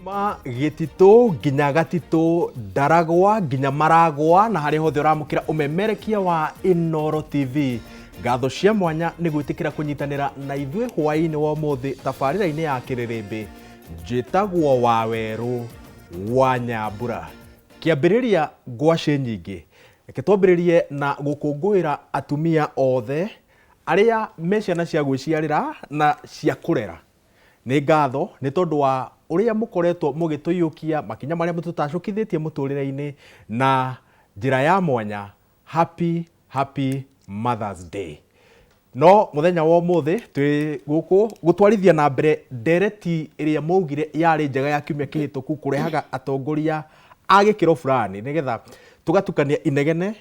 Kuma gĩtitũ nginya gatitũ, ndaragwa nginya maragwa, na harĩa hothe ũramũkĩra ũmemerekia wa Inooro TV. Ngatho cia mwanya nĩ gwĩtĩkĩra kũnyitanĩra na ithuĩ hwaĩ-inĩ wa ũmũthĩ tabarĩra-inĩ ya Kĩrĩrĩmbĩ. Njĩtagwo Wawerũ wa Nyambura. Kĩambĩrĩria ngwacĩ nyingĩ. Reke twambĩrĩrie na gũkũngũĩra atumia othe arĩa me ciana cia gwĩciarĩra na cia kũrera. Nĩ ngatho nĩ tondũ wa ũrĩa mũkoretwo mũgĩtũiyũkia makinya marĩa mũtũtacũkithĩtie mũtũrĩre-inĩ na njĩra ya mwanya. Happy, happy Mother's Day. No mũthenya wa ũmũthĩ twĩ gũkũ gũtwarithia na mbere ndereti ĩrĩa mwaugire yarĩ njega ya kiumia kĩhĩtũku, kũrehaga atongoria a gĩkĩro fulani nĩgetha tũgatukania inegene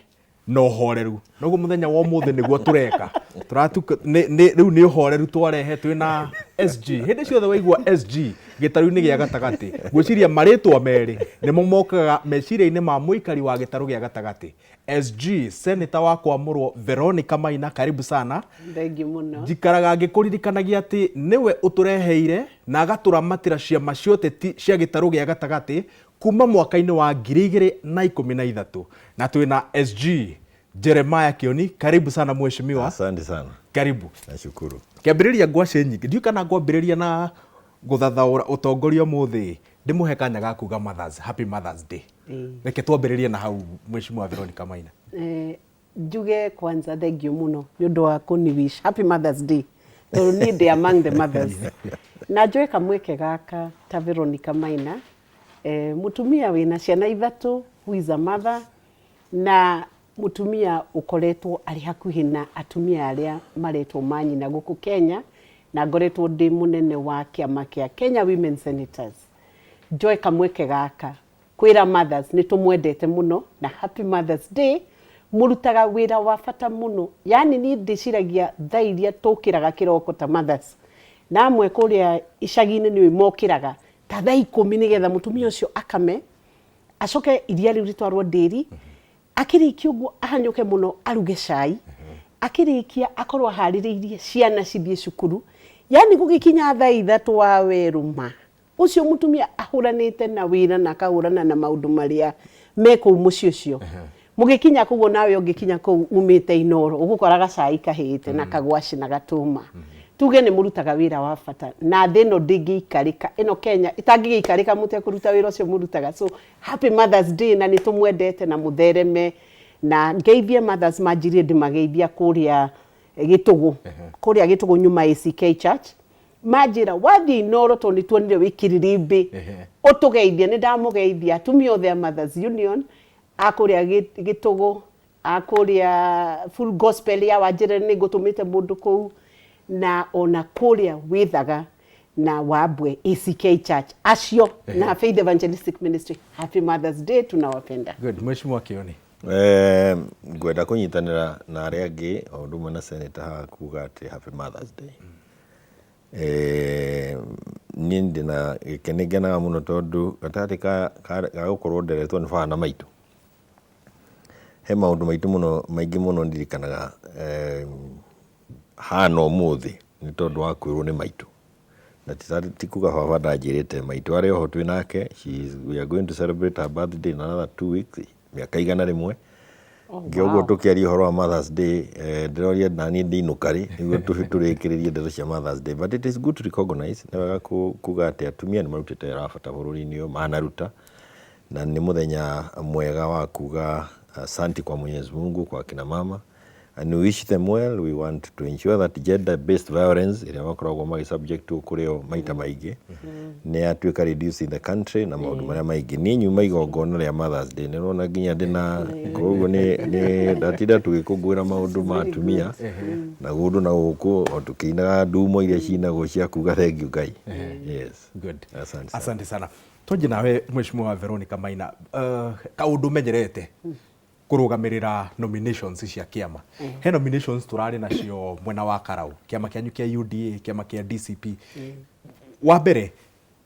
na ũhoreru. Noguo mũthenya wa ũmũthĩ nĩguo tũreka. Tũratuka rĩu nĩ ũhoreru twarehe twĩ na SG. Hĩndĩ ciothe waigua SG gĩtarũ-inĩ gĩa gatagatĩ, ngwĩciria marĩtwa merĩ nĩmo mokaga meciria-inĩ ma mũikari wa gĩtarũ gĩa gatagatĩ. SG, Senator wa kwamũrwo Veronica Maina, karibu sana. Thengiũ mũno. Njikaraga ngĩkũririkanagia atĩ nĩwe ũtũreheire na agatũramatĩra ciama cia ũteti cia gĩtarũ gĩa gatagatĩ kuma mwaka-inĩ wa 2013. Na twĩna SG Jeremiah Kioni, karibu sana mheshimiwa. Asante sana. Karibu. Nashukuru. Kĩambĩrĩria ngwacĩ nyingĩ, ndiũĩ kana ngwambĩrĩria na gũthathaũra ũtongoria ũmũthĩ, ndĩmũhe kanya ga kuga Mothers, Happy Mother's Day. Reke twambĩrĩrie na hau mheshimiwa Veronica Maina. Njuge kwanza thengiũ mũno nĩ ũndũ wa kũni wish happy Mother's Day, tondũ niĩ ndĩ among the mothers. Na njoe kamweke gaka ta Veronica Maina, mũtumia wĩna ciana ithatũ, who is a mother, na mũtumia ũkoretwo arĩ hakuhĩ na atumia arĩa maretwo manyina gũkũ Kenya, na ngoretwo ndĩ mũnene wa kĩama kĩa Kenya Women Senators. Njoe kamweke gaka kwĩra mothers nĩ tũmwendete mũno na happy Mother's Day. Mũrutaga wĩra wa bata mũno, yani niĩ ndĩciragia thaa iria tũkĩraga kĩroko ta mothers, na amwe kũrĩa icagi-inĩ nĩ mokĩraga ta thaa 10 nĩgetha mũtumia ũcio akame, acoke iria rĩu rĩtwarwo ndĩri, akĩrĩkia ũguo ahanyũke mũno aruge cai, akĩrĩkia akorwo aharĩrĩirie ciana cithiĩ cukuru. Yani gũgĩkinya thaa 3 wa werũ ma ũcio mũtumia ahũranĩte na wĩra na akahũrana na maũndũ marĩa me kũu mũciĩ ũcio. Mũgĩkinya kũu, nawe ũngĩkinya kũu umĩte Inooro, ũgũkora gacai kahĩte na kagwaci na gatũma. Tuge nĩ mũrutaga wĩra wa bata, na thĩ ĩno ndĩngĩikarĩka, ĩno Kenya ĩtangĩgĩikarĩka mũtekũruta wĩra ũcio mũrutaga. So happy Mother's Day, na nĩ tũmwendete na mũthereme. Na ngeithie mothers, manjirie ndĩmageithia kũrĩa Gĩtũgũ, kũrĩa Gĩtũgũ nyuma ACK Church. Manjĩra wathiĩ Inooro, tondũ nĩ tuonire wĩ kĩrĩrĩmbĩ, ũtũgeithie. Nĩ ndamũgeithia atumia othe a Mothers Union a kũrĩa Gĩtũgũ, a kũrĩa Full Gospel ya Wanjĩrĩre, nĩ ngũtũmĩte mũndũ kũu, na ona kũrĩa Wĩthaga na Wambwe ACK Church acio na Faith Evangelistic Ministry. Happy Mother's Day, tunawapenda. Good. Mheshimiwa Kioni. Ngwenda kũnyitanĩra na arĩa angĩ o ũndũ ũmwe na senator haha kuga atĩ happy Mother's Day. Niĩ ndĩna gĩkeno, ngenaga mũno tondũ gatagatĩ ka gũkorwo nderetwo nĩ baba na maitũ, he maũndũ maitũ mũno maingĩ mũno ndirikanaga hana ũmũthĩ nĩ tondũ wa kwĩrwo nĩ maitũ. Na ti kuga baba ndanjĩrĩte, maitũ arĩ oho twĩ nake. We are going to celebrate her birthday in another 2 weeks, mĩaka 100. Ngĩũguo tũkĩaria ũhoro wa Mother's Day, ndĩroria naniĩ ndinũka rĩ nĩguo tũrĩkĩrĩrie ndeto cia Mother's Day. But it is good to recognize, nĩ wega kuga atĩ atumia nĩ marutĩte wĩra wa bata bũrũri-inĩ ũyũ manaruta, na nĩ mũthenya mwega wa kuga asanti kwa Mwenyezi Mungu kwa kina mama, and we wish them well. We want to ensure that gender based violence ĩrĩa makoragwo magĩ subject to kũrĩ o maita maingĩ nĩ yatuĩka reduce in the country na maũndũ marĩa maingĩ. Niĩ nyuma igongona rĩa Mother's Day, nĩ ũrona nginya ndĩna koguo nĩ ndatinda tũgĩkũngũĩra maũndũ ma atumia na gũndũ na gũkũ o tũkĩinaga ndumo iria cinagwo cia kuga thank you Ngai. Yes. Good. Asante sana. Asante sana. Twanjie nawe Mheshimiwa Veronica Maina, kaũndũ menyerete kũrũgamĩrĩra nominations cia kĩama. He nominations tũrarĩ nacio mwena wa Karau, kĩama kĩanyu kĩa UDA, kĩama kĩa DCP. Wa mbere,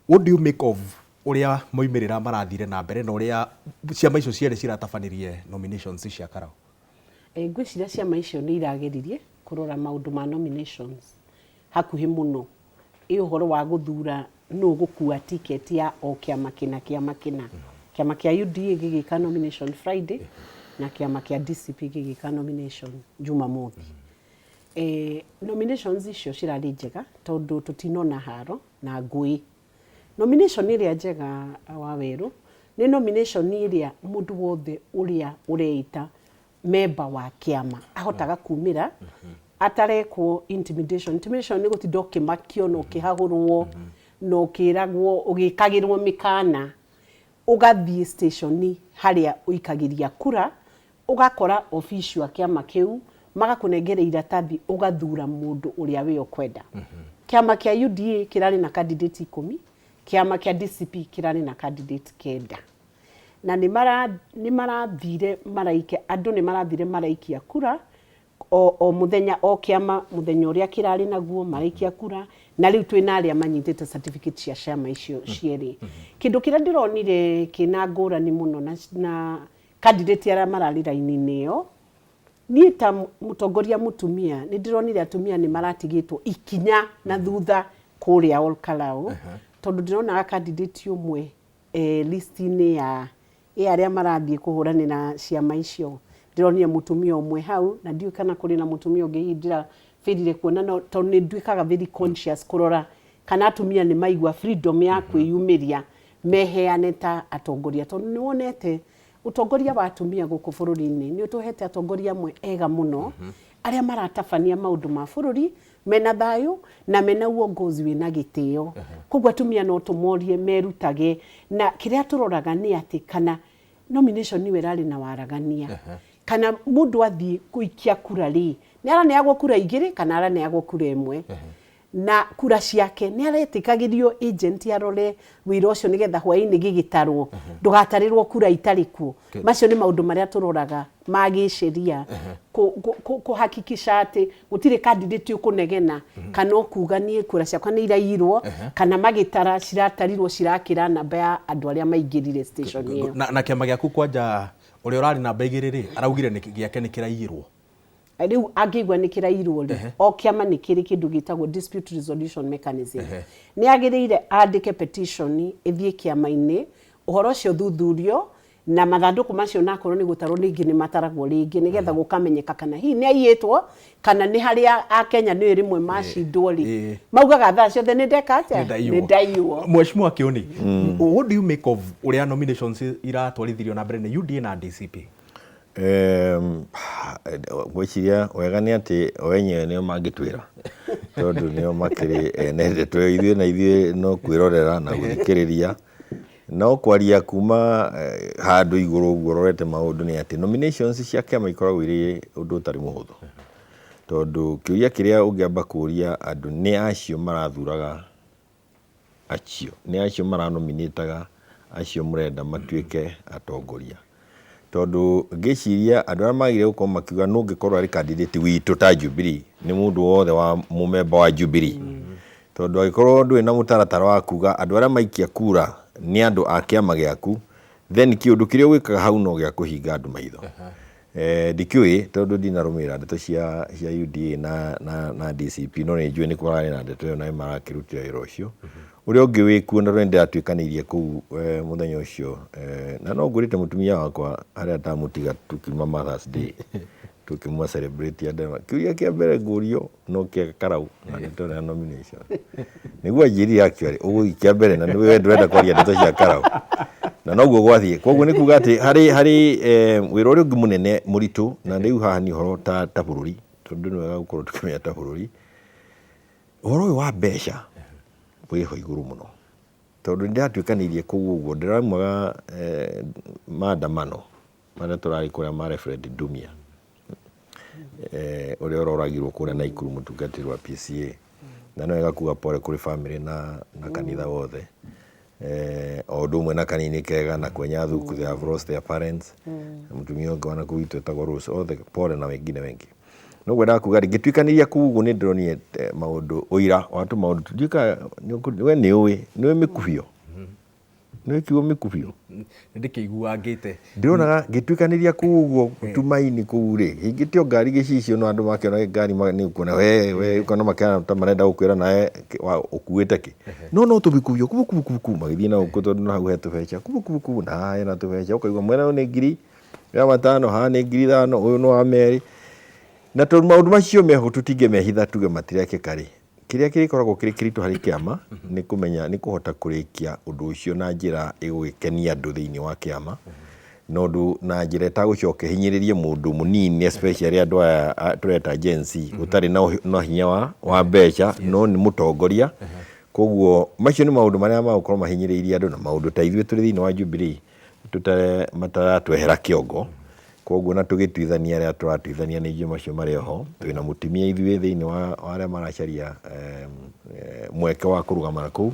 what do you make of ũrĩa moimĩrĩra marathire na mbere na ũrĩa ciama icio cierĩ ciratabanirie nominations cia Karau? Ngwĩciria ciama icio nĩ irageririe kũrora maũndũ ma nominations hakuhĩ mũno. Ĩ ũhoro wa gũthura nũ ũgũkua ticket ya o kĩama kĩna kĩama kĩna. Kĩama kĩa UDA gĩgĩka nomination Friday na kĩama kĩa DCP gĩgĩka nomination Jumamothi. Nominations icio cirarĩ njega tondũ tũtinona haro na ngũĩ. Nomination ĩrĩa njega, Wawerũ, nĩ nomination ĩrĩa mũndũ wothe ũrĩa ũreita member wa kĩama ahotaga kumĩra atarekwo intimidation. Intimidation nĩ gũtinda ũkĩmakio na ũkĩhahũrwo na ũkĩragwo ũgĩkagĩrwo mĩkana. Ũgathiĩ station harĩa ũikagĩria kura, ũgakora official a kĩama kĩu magakũnengera iratathi, ũgathura mũndũ ũrĩa we ũkwenda. Kĩama kĩa UDA kĩrarĩ na candidate 10, kĩama kĩa DCP kĩrarĩ na candidate 9, na nĩ marathire maraike andũ nĩ marathire maraikia kura o mũthenya, o kĩama mũthenya ũrĩa kĩrarĩ naguo maraikia kura, na rĩu twĩna arĩa manyitĩte certificate cia ciama icio cierĩ. Kĩndũ kĩrĩa ndĩronire kĩna ngũrani mũno na candidate arĩa mararĩ raini-inĩ ĩyo, niĩ ta mũtongoria mũtumia nĩ ndĩronire atumia nĩ maratigĩtwo ikinya na thutha kũrĩa Ol Kalou, tondũ ndĩronaga candidate ũmwe list-inĩ ya arĩa marathiĩ kũhũranĩra ciama icio. Ndĩronire mũtumia ũmwe hau na ndiũĩ kana kũrĩ na mũtumia ũngĩ hihi ndĩrabĩrire kuona, no tondũ nĩ nduĩkaga very conscious kũrora kana atumia nĩ maigua freedom ya kwĩyumĩria meheane ta atongoria, tondũ nĩ wonete ũtongoria wa atumia gũkũ bũrũri-inĩ nĩ ũtũhete atongoria amwe ega mũno arĩa maratabania maũndũ ma bũrũri mena thayũ na mena uongozi wĩna gĩtĩo. Koguo atumia no tũmorie merutage, na kĩrĩa tũroraga nĩ atĩ kana nomination ĩyo ĩrarĩ na waragania, kana mũndũ athiĩ gũikia kura rĩ, nĩ araneagwo kura igĩrĩ kana araneagwo kura ĩmwe, na kura ciake nĩ aretĩkagĩrio agent arore wĩra ũcio nĩgetha hwaĩ-inĩ gĩgĩtarwo ndũgatarĩrwo kura itarĩ kuo. Macio nĩ maũndũ marĩa tũroraga ma gĩsheria kũhakikisha atĩ gũtirĩ candidate ũkũnegena kana ũkuga niĩ kura ciakwa nĩ iraiyirwo, kana magĩtara ciratarirwo cirakĩra namba ya andũ arĩa maingĩrire station ĩyo. Na kĩama gĩaku kwanja ũrĩa ũrarĩ namba 2 rĩ, araugire gĩake nĩ kĩraiyirwo. Rĩu angĩigua nĩ kĩrairwo rĩ, o kĩama nĩ kĩrĩ kĩndũ gĩtagwo dispute resolution mechanism. Nĩ agĩrĩire andĩke petition ĩthiĩ kĩama-inĩ, ũhoro ũcio ũthuthurio, na mathandũkũ macio nakorwo nĩ gũtarwo rĩngĩ nĩ mataragwo rĩngĩ nĩgetha gũkamenyeka kana hihi nĩ aiyĩtwo kana nĩ harĩa Akenya nĩ rĩmwe macindwo rĩ, maugaga thaa ciothe nĩ ndeka atĩa, nĩ ndaiywo. Mheshimiwa Kioni, what do you make of ũrĩa nominations iratwarithirio na mbere nĩ UDA na DCP? Ngwĩciria wega nĩ atĩ o enyewe nĩo mangĩtwĩra, tondũ nĩo makĩrĩ ene ndeto ĩyo. Ithuĩ na ithuĩ no kwĩrorera na gũthikĩrĩria, no kwaria kuma handũ igũrũ ũguo ũrorete maũndũ nĩ atĩ nominations cia kĩama ikoragwo irĩ ũndũ ũtarĩ mũhũthũ, tondũ kĩũria kĩrĩa ũngĩamba kũria andũ nĩ acio marathuraga acio, nĩ acio maranominĩtaga acio mũrenda matuĩke atongoria, tondũ ngĩciria andũ arĩa magĩrĩire gũkorwo makiuga nũ ũngĩkorwo arĩ candidate witũ ta Jubilee nĩ mũndũ wothe wa mũmemba wa Jubilee, tondũ angĩkorwo ndũrĩ na mũtaratara wa kuga andũ arĩa maikia kura nĩ andũ a kĩama gĩaku, then kĩũndũ kĩrĩa ũgwĩkaga hau no gĩa kũhinga andũ maitho. Ndikĩũĩ tondũ ndinarũmĩrĩra ndeto cia UDA na DCP, no nĩ njũĩ nĩ kũrarĩ na ndeto ĩyo na nĩ marakĩrutire wĩra ũcio. Ũrĩa ũngĩ wĩkuo na nĩ ndĩratuĩkanĩirie kũu mũthenya ũcio, na no ngwĩrĩte mũtumia wakwa harĩa ndamũtiga tũkiuma Mother's Day tũkĩmwa celebrate andũ. Kĩũria kĩa mbere ngũrio no kĩa Karau na ndeto ya nomination nĩguo anjĩrire actually ũgũthiĩ kĩa mbere na nĩwe ndũrenda kwaria ndeto cia Karau, na noguo gwathiĩ. Koguo nĩ kuga atĩ harĩ wĩra ũrĩa ũngĩ mũnene mũritũ, na rĩu haha nĩ ũhoro ta bũrũri, tondũ nĩ wega gũkorwo tũkĩmenya ta bũrũri ũhoro ũyũ wa mbeca wĩho igũrũ mũno, tondũ nĩ ndĩratuĩkanĩirie kũu ũguo ndĩraumaga maandamano marĩa tũrarĩ kũrĩa ma Reverend Ndumia, ũrĩa ũroragirwo kũrĩa Naikuru, mũtungatĩri wa PCA, na no wega kuga pole kũrĩ family na kanitha wothe, o ũndũ ũmwe na Kanini Kega na Kwenya Thuku, they have lost their parents, na mũtumia ũngĩ wana kũu witũ etagwo Rose, othe pole na wengine wengi. No ngwendaga kuga rĩ, ngĩtuĩkanĩria kũu ũguo nĩ ndĩronire maũndũ, ũira wa tũmaũndũ tũtiũkaga we nĩ ũĩ mĩkubio. Nĩ kiugo mĩkubio? Nĩ ndĩkĩiguangĩte. Ndĩronaga ngĩtuĩkanĩria kũu ũguo Tumaini kũu rĩ, hingĩtio ngari gĩcicio no andũ makĩona ngari nĩ ũkuona we we ũkona makĩona ta marenda gũkwĩra nawe ũkuĩte kĩ. No no tũmĩkubio kubu kubu kubu kubu magĩthiĩ na gũkũ tondũ na hau he tũbeca kubu kubu kubu na haha hena tũbeca ũkaigua mwena ũyũ nĩ 5,000 haha nĩ 5,000 ũyũ nĩ wa merĩ. Na tondũ maũndũ macio meho tũtingĩmehitha tuge matirekĩka rĩ, Kĩrĩa kĩrĩkoragwo kĩrĩ kĩritũ harĩ kĩama nĩ kũmenya nĩ kũhota kũrĩkia ũndũ ũcio na njĩra ĩgũgĩkenia andũ thĩinĩ wa kĩama, na ũndũ na njĩra ĩtagũcoka ĩhinyĩrĩrie mũndũ mũnini especially andũ aya tũreta Gen Z ũtarĩ na hinya wa mbeca no nĩ mũtongoria. Koguo macio nĩ maũndũ marĩa magũkorwo mahinyĩrĩirie andũ na maũndũ ta ithuĩ tũrĩ thĩinĩ wa Jubilee mataratwehera kĩongo. Koguo ona tũgĩtuithania arĩa tũratuithania nĩ ithuĩ macio marĩ oho, twĩna mũtumia ithuĩ thĩinĩ wa arĩa maracaria mweke wa kũrũgama na kũu.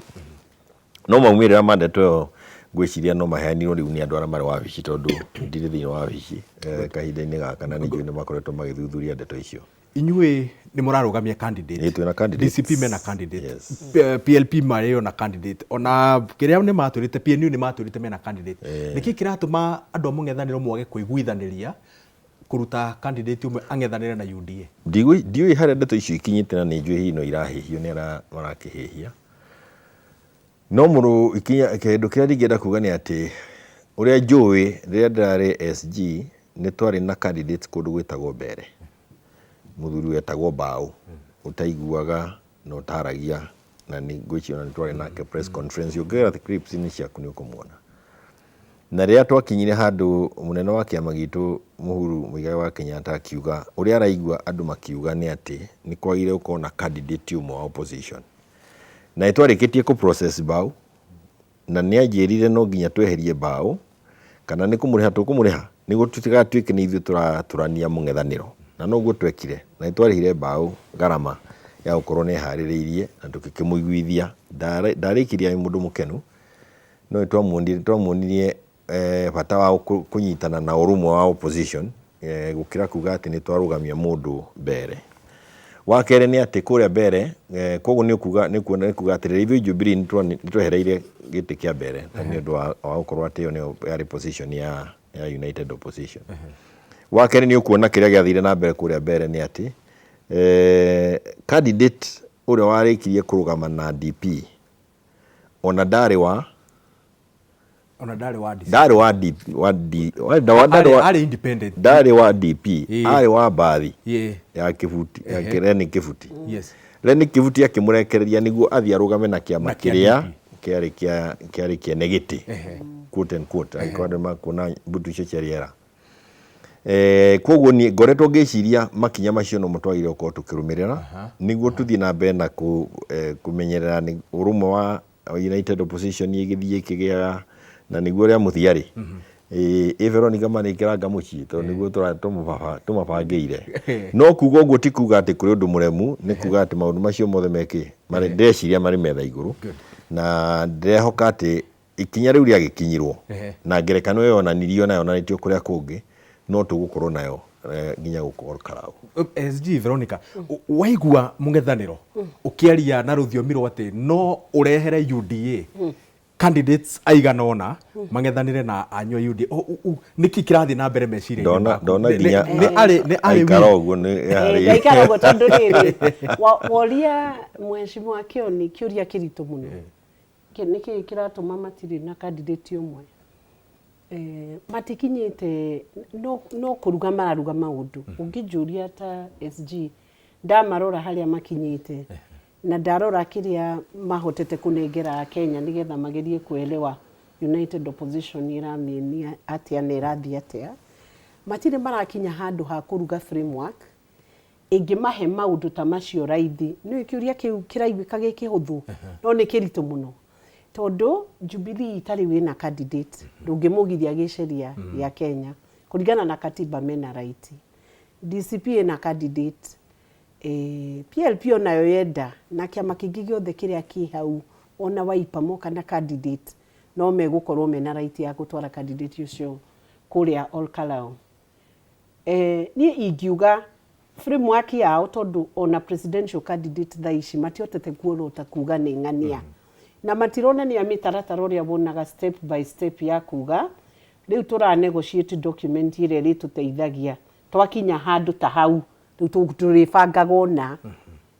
No maumĩrĩra ma ndeto ĩyo ngwĩciria no maheanirwo rĩu nĩ andũ arĩa marĩ wabici tondũ ndirĩ thĩinĩ wa wabici kahinda-inĩ gaka na nĩ njũĩ nĩ makoretwo magĩthuthuria ndeto icio. Inyuĩ nĩ mũrarũgamia candidate. Ĩĩ, twĩna candidates. DCP mena candidate. Yes. PLP marĩ o na candidate. Ona kĩrĩa nĩ matwĩrĩte PNU nĩ matwĩrĩte mena candidate. Nĩkĩ kĩratũma andũ a mũng'ethanĩro mwage kũiguithanĩria kũruta candidate ũmwe ang'ethanĩre na UDA? Ndiũĩ harĩa ndeto icio ikinyĩte na nĩ njũĩ hihi no irahĩhio nĩ arĩa marakĩhĩhia. No mũrũ ikinya kĩndũ kĩrĩa ndingĩenda kuga nĩ atĩ ũrĩa njũĩ rĩrĩa ndĩrarĩ SG nĩ twarĩ na candidates kũndũ gwĩtagwo Mbere. Mũthuri wetagwo Mbaũ ũtaiguaga na ũtaragia na nĩ ngwĩciria ona nĩ twarĩ nake press conference ũngĩrora clips inĩ ciaku nĩ ũkũmuona. Na rĩrĩa twakinyire handũ mũnene wa kĩama gitũ Mũhuru Muigai wa Kenyatta akiuga ũrĩa araigua andũ makiuga nĩ atĩ nĩ kwagĩrĩire gũkorwo na candidate ũmwe wa opposition. Na nĩ twarĩkĩtie kũ process Mbau na nĩ anjĩrire no nginya tweherie Mbau kana nĩ kũmũrĩha tũkũmũrĩha nĩguo tũtigatuĩke nĩ ithuĩ tũratũrania mũng'ethanĩro. Na noguo twekire na nĩ twarĩhire Mbau gharama ya gũkorwo nĩ eharĩrĩirie na tũgĩkĩmũiguithia. Ndarĩkirie arĩ mũndũ mũkenu no nĩ twamuonirie bata wa kũnyitana na ũrũmwe wa opposition gũkĩra kuga atĩ nĩ twarũgamia mũndũ mbere. Wa kerĩ nĩ atĩ kũrĩa mbere, koguo nĩ ũkuga nĩ kuona nĩ kuga atĩrĩrĩ, ithuĩ Jubilee nĩ twehereire gĩtĩ kĩa mbere na nĩ ũndũ wa gũkorwo atĩ ĩyo nĩyo yarĩ position ya United Opposition. Wa kerĩ nĩ ũkuona kĩrĩa gĩathire na mbere kũrĩa mbere nĩ atĩ candidate ũrĩa warĩkirie kũrũgama na DP ona ndarĩ wa Ona ndarĩ wa DCP. Ndarĩ wa D, wa D, wa, wa, ndarĩ wa, Arĩ independent. Ndarĩ wa DP. Arĩ wa mbathi ya Kĩbuti, ya Lenny Kĩbuti. Lenny Kĩbuti akĩmũrekereria nĩguo athiĩ arũgame na kĩama Na kĩa kĩrĩa DP. kĩarĩ kĩa kĩarĩ kĩene gĩtĩ, quote and quote, angĩkorwo andũ makuona mbutu icio cia rĩera. Koguo niĩ ngoretwo ngĩciria makinya macio nomo twagĩrĩirwo gũkorwo tũkĩrũmĩrĩra nĩguo tũthiĩ na mbere na kũmenyerera ũrũmwe wa United Opposition ĩgĩthiĩ ĩkĩgĩaga na nĩguo rĩa mũthia rĩ, ĩ Veronica marĩkĩranga mũciĩ tondũ nĩguo tũmabangĩire. No kuga ũguo ti kuga atĩ kũrĩ ũndũ mũremu, nĩ kuga atĩ maũndũ macio mothe mekĩ, ndĩreciria marĩ metha igũrũ na ndĩrehoka atĩ ikinya rĩu rĩagĩkinyirwo na ngerekano ĩyo yonanirio na yonanĩtio kũrĩa kũngĩ no tũgũkorwo nayo nginya gũkũ Ol Kalou. SG Veronica, waigua mũng'ethanĩro ũkĩaria na rũthiomi rwa atĩ no ũrehere UDA candidates aigana ũna mang'ethanĩre na anyua UDA, nĩkĩ kĩrathiĩ na mbere meciria-inĩ maku? Ndona nginya Nĩ arĩ aikara win? ũguo nĩ yarĩ. Ndaikara ũguo tondũ rĩrĩ, woria mheshimiwa Kĩoni kĩũria kĩritũ mũno. Nĩkĩ kĩratũma matirĩ na candidate ũmwe? Matikinyĩte no, no kũruga mararuga maũndũ. Ũngĩnjũria ta SG, ndamarora harĩa makinyĩte na ndarora kĩrĩa mahotete kũnengera Kenya nĩgetha magerie kuelewa United Opposition ĩramĩnia atĩa na ĩrathiĩ atĩa, matirĩ marakinya handũ ha kũruga framework ĩngĩmahe maũndũ ta macio raithi. Nĩũĩ kĩũria kĩu kĩraiguĩka gĩ kĩhũthũ, no nĩ kĩritũ mũno. Tondũ Jubilee itarĩ wĩna candidate, ndũngĩmũgiria gĩceria gĩa Kenya. Kũringana na katiba mena right. DCP ĩna candidate, PLP onayo yenda, na kĩama kĩngĩ gĩothe kĩrĩa kĩ hau, ona Wiper moka na candidate, no megũkorwo mena right ya gũtwara candidate ũcio kũrĩa Ol Kalou. Niĩ ingiuga framework yao tondũ ona presidential candidate thaa ici matihotete kuorota kuga nĩ ng'ania. Na matironania mĩtaratara ũrĩa wonaga step by step ya kuga rĩu tũra negotiate document ĩrĩa ĩrĩtũteithagia twakinya handũ ta hau rĩu tũrĩbangaga ũna.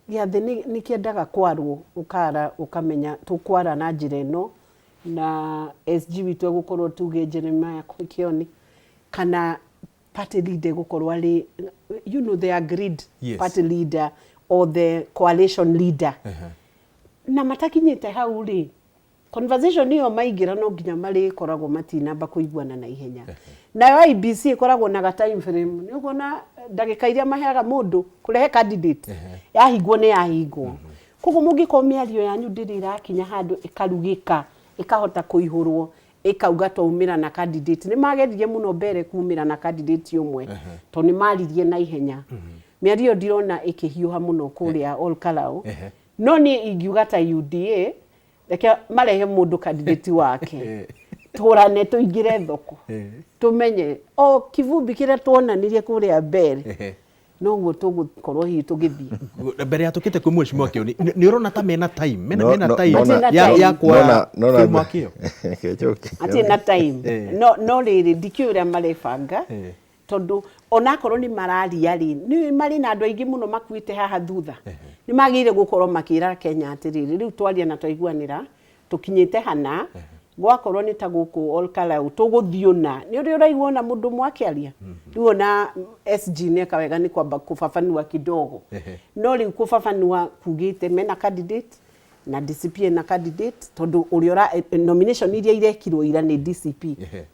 Gĩathĩ nĩ kĩendaga kwarwo, ũkara ũkamenya tũkwara na njĩra ĩno na SG witũ egũkorwo tuge Jeremiah Kioni kana party leader egũkorwo arĩ the agreed party leader or the coalition leader. Na matakinyĩte hau rĩ, conversation ĩyo maingĩra no nginya marĩkoragwo matinamba kũiguana na ihenya. Nayo IEBC ĩkoragwo na ga time frame, nĩ ũkuona ndagĩka iria maheaga mũndũ kũrehe candidate yahingwo nĩ yahingwo. Koguo mũngĩkorwo mĩario yanyu ndĩrĩ ĩrakinya handũ ĩkarugĩka, ĩkahota kũihũrwo, ĩkauga twaumĩra na candidate. Nĩ mageririe mũno mbere kumĩra na candidate ũmwe tondũ nĩ maririe na ihenya. Mĩario ĩyo ndirona ĩkĩhiũha mũno kũrĩa Ol Kalou. No niĩ ingiuga ta UDA reke marehe mũndũ candidate wake, tũrane tũingĩre thoko, tũmenye o kivumbi kĩrĩa tuonanirie kũrĩa mbere noguo tũgũkorwo hihi tũgĩthiĩ mbere ya tũkĩte kwĩ mheshimiwa Kĩoni. Nĩ ũrona ta mena time, mena time ya kwara framework ĩyo? Atirĩ na time. No rĩrĩ, ndikĩũĩ ũrĩa marebanga, tondũ onakorwo nĩ mararia rĩ, nĩ marĩ na andũ aingĩ mũno makuĩte haha thutha. Nĩ magĩrĩire gũkorwo makĩra Kenya atĩrĩrĩ, rĩu twaria na twaiguanĩra tũkinyĩte hana, gwakorwo nĩ ta gũkũ Ol Kalou tũgũthiĩ ũna. Nĩ ũrĩ ũraigua ona mũndũ ũmwe akĩaria? Rĩu ona SG nĩ eka wega nĩ kwamba kũbabanua kidogo. No rĩu kũbabanua kugĩte mena candidate na DCP ena candidate, tondũ ũrĩa ũra nomination iria irekirwo ira nĩ DCP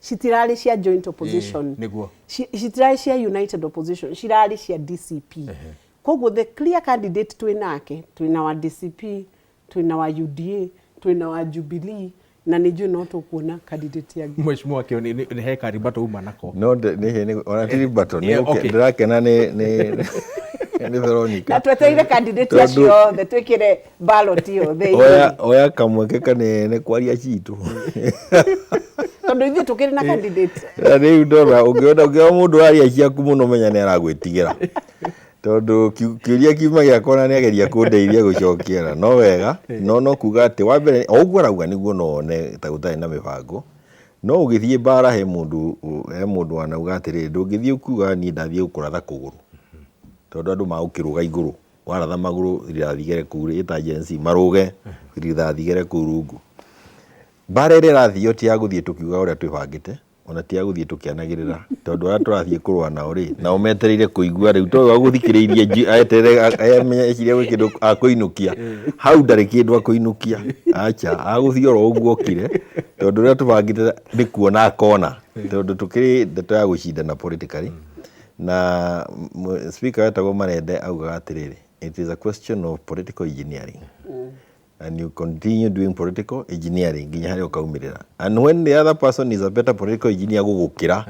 citirarĩ cia joint opposition, citirarĩ cia united opposition, cirarĩ cia DCP. Koguo the clear candidate twĩ nake, twĩna wa DCP, twĩna wa UDA, twĩna wa Jubilee, na nĩ njũĩ no tũkuona candidate angĩ. Mheshimiwa Kĩoni, nĩ he karimbato uma nako. No nĩ ona ti rimbato, nĩ ndĩrakena nĩ Veronica. Na twetereire candidate acio othe twĩkĩre ballot yothe. Oya kamweke kanene kwaria citũ. Tondũ ithuĩ tũkĩrĩ na candidate. Na rĩu ndona ũngĩona mũndũ aria ciaku mũno, menya nĩ aragwĩtigĩra, tondũ kĩũria kiuma gĩakwa na nĩageria kũndeithia gũcokia na no wega. No kuga atĩ wa mbere o ũguo arauga nĩguo no one ta gũtarĩ na mĩbango, no ũgĩthiĩ mbara he mũndũ wanauga atĩrĩrĩ, ndũngĩthiĩ kuga niĩ ndathiĩ gũkũratha kũgũrũ, tondũ andũ magũkĩrũga igũrũ, waratha magũrũ rithathi igere kũu ĩta Gen Z marũge rithathi igere kũu rungu. Mbara ĩrĩa ĩrathio ti ya gũthiĩ tũkiuga ũrĩa twĩbangĩte, ona ti ya gũthiĩ tũkĩanagĩrĩra, tondũ arĩa tũrathiĩ kũrũa nao rĩ, nao metereire kũigua rĩu tondũ agũthikĩrĩirie eterere amenye eciria gwĩ kĩndũ akũinũkia hau, ndarĩ kĩndũ akũinũkia, acha agũthiĩ oro ũguo okire, tondũ ũrĩa tũbangĩte nĩ kuona akona, tondũ tũkĩrĩ ndeto ya gũcindana politically. Na speaker wetagwo Marende augaga atĩrĩrĩ, "It is a question of political engineering and you continue doing political engineering nginya harĩa ũkaumĩrĩra, and when the other person is a better political engineer gũgũkĩra,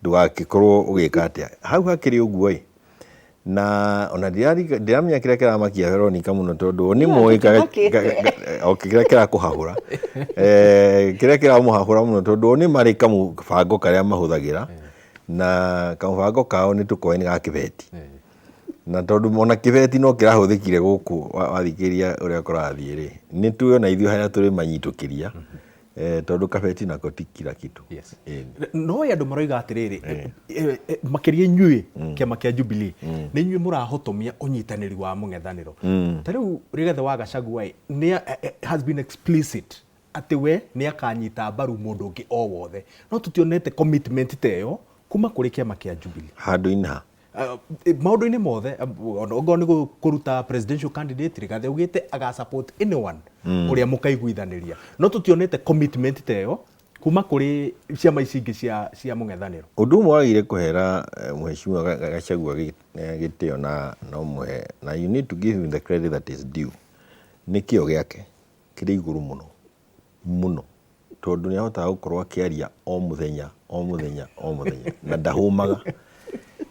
ndũgakĩkorwo ũgĩka atĩa." Hau hakĩrĩ ũguo ĩ, na ona ndiramenya kĩrĩa kĩramakia Veronica mũno, tondũ o nĩ moĩ okay, kĩrĩa kĩrakũhahũra, kĩrĩa kĩramũhahũra mũno, tondũ o nĩ marĩ kamũbango karĩa mahũthagĩra, na kamũbango kao nĩ tũkoĩ nĩ ga kĩbeti, na tondũ ona kĩbeti no kĩrahũthĩkire gũkũ wathikĩrĩria ũrĩa kũrathiĩ rĩ, nĩ tuĩ ona ithuĩ harĩa tũrĩ manyitũkĩria, tondũ kabeti nako ti kila kitu. No andũ maroiga atĩrĩrĩ, makĩria inyuĩ kĩama kĩa Jubilee, nĩ inyuĩ mũrahotomia ũnyitanĩri wa mũng'ethanĩro. Ta rĩu Rigathĩ wa Gachagua ĩ, nĩ has been explicit atĩ we nĩ akanyita mbaru mũndũ ũngĩ o wothe, no tũtionete commitment ta ĩyo kuma kũrĩ kĩama kĩa Jubilee. Handũ-inĩ ha? Maũndũ-inĩ mothe, onakorwo nĩ kũruta presidential candidate, Rigathĩ augĩte aga support anyone ũrĩa mũkaiguithanĩria, no tũtionete commitment ta ĩyo kuma kũrĩ ciama ici ingĩ cia mũng'ethanĩro. Ũndũ ũmwe wagĩrĩire kũhera mheshimiwa Gachagua gĩtĩo na no mũhe, na you need to give him the credit that is due, nĩ kĩo gĩake kĩrĩ igũrũ mũno mũno, tondũ nĩ ahotaga gũkorwo akĩaria o mũthenya o mũthenya o mũthenya na ndahũmaga,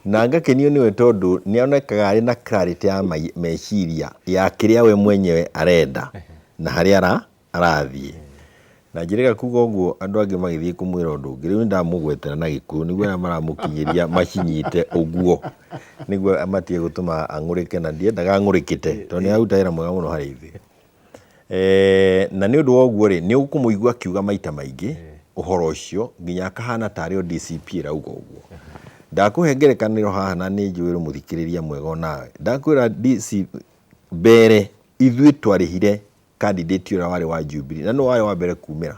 na ngakenio nĩwe tondũ nĩ onekaga arĩ na clarity ya meciria ya kĩrĩa we mwenyewe arenda na harĩa arathiĩ. Na njĩrĩga kuga ũguo, andũ angĩ magĩthiĩ kũmwĩra ũndũ ũngĩ. Rĩu nĩ ndamũgwetera na Gĩkũyũ nĩguo arĩa maramũkinyĩria macinyite ũguo, nĩguo matige gũtũma ang'ũrĩke, na ndiendaga ang'ũrĩkĩte tondũ nĩ aruta wĩra mwega mũno harĩ ithuĩ. Na nĩ ũndũ wa ũguo rĩ, nĩ ũkũmũigua akiuga maita maingĩ ũhoro ũcio nginya akahana tarĩ o DCP ĩrauga ũguo. Ndakũhe ngerekanĩro haha na nĩ njũĩ wĩ mũthikĩrĩria mwega onawe. Ndakwĩra DC mbere ithuĩ twarĩhire candidate ũrĩa warĩ wa Jubilee na nĩwe warĩ wa mbere kumĩra,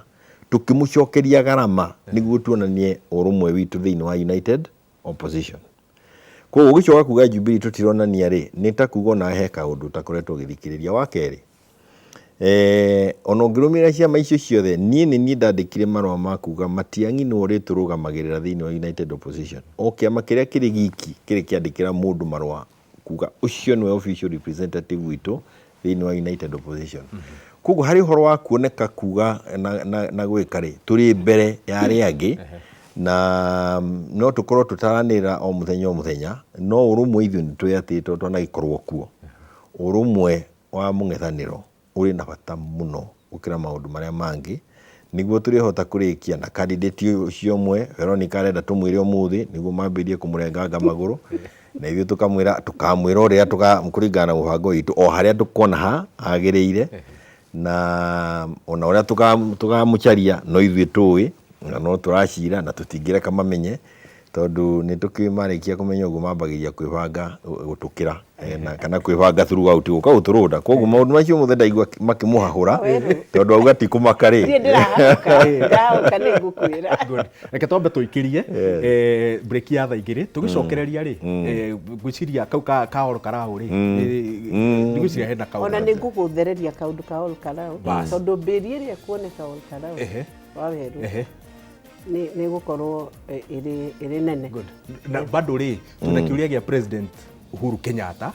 tũkĩmũcokeria garama nĩguo tuonanie ũrũmwe witũ thĩinĩ wa United Opposition. Koguo ũgĩcoka kuga Jubilee tũtironania rĩ, nĩ ta kuga onawe he kaũndũ ũtakoretwo ũgĩthikĩrĩria. Wa kerĩ, ona ũngĩrũmĩrĩra ciama icio ciothe, niĩ nĩ niĩ ndandĩkire marũa ma kuga Matiang'i nĩwe ũrĩtũrũgamagĩrĩra thĩinĩ wa United Opposition. O kĩama kĩrĩa kĩrĩ giki kĩrĩ kĩandĩkĩra mũndũ marũa kuga ũcio nĩwe official representative witũ thĩinĩ wa United Opposition. Koguo harĩ ũhoro wa kuoneka kuga na gwĩka rĩ, tũrĩ mbere ya arĩa angĩ na no tũkorwo tũtaranĩra o mũthenya o mũthenya, no ũrũmwe ithuĩ nĩ twĩatĩte tondũ twanagĩkorwo kuo. Ũrũmwe wa mũng'ethanĩro ũrĩ na bata mũno gũkĩra maũndũ marĩa mangĩ, nĩguo tũrĩhota kũrĩkia na candidate ũcio ũmwe Veronica arenda tũmwĩre ũmũthĩ nĩguo mambĩrĩrie kũmũrenganga magũrũ, na ithuĩ tũkamwĩra tũkamwĩra ũrĩa kũringana na mũbango witũ o harĩa tũkona ha hagĩrĩire, na ona ũrĩa tũkamũcaria no ithuĩ tũĩ, na no tũracira na tũtingĩreka mamenye, tondũ nĩ tũkĩũĩ marĩkia kũmenya ũguo mambagĩrĩria kwĩbanga gũtũkĩra na kana kwĩbanga throughout gũka gũtũrũnda. Koguo maũndũ macio mothe ndaigua makĩmũhahũra tondũ auga ti kũmaka rĩ. Niĩ ndĩrahahũka, ndĩrahahũka nĩ ngũkwĩra. Good. Reke twambe tũikĩrie break ya thaa igĩrĩ tũgĩcokereria rĩ, ngwĩciria kau ka Ol Kalou rĩ, ndigwĩciria hena kaũndũ. Ona nĩ ngũgũthereria kaũndũ ka Ol Kalou tondũ mbĩri ĩrĩa ĩkuoneka Ol Kalou Waweru nĩ gũkorwo ĩrĩ nene. Good. Na bado rĩ, twĩna kĩũria gĩa President Uhuru Kenyatta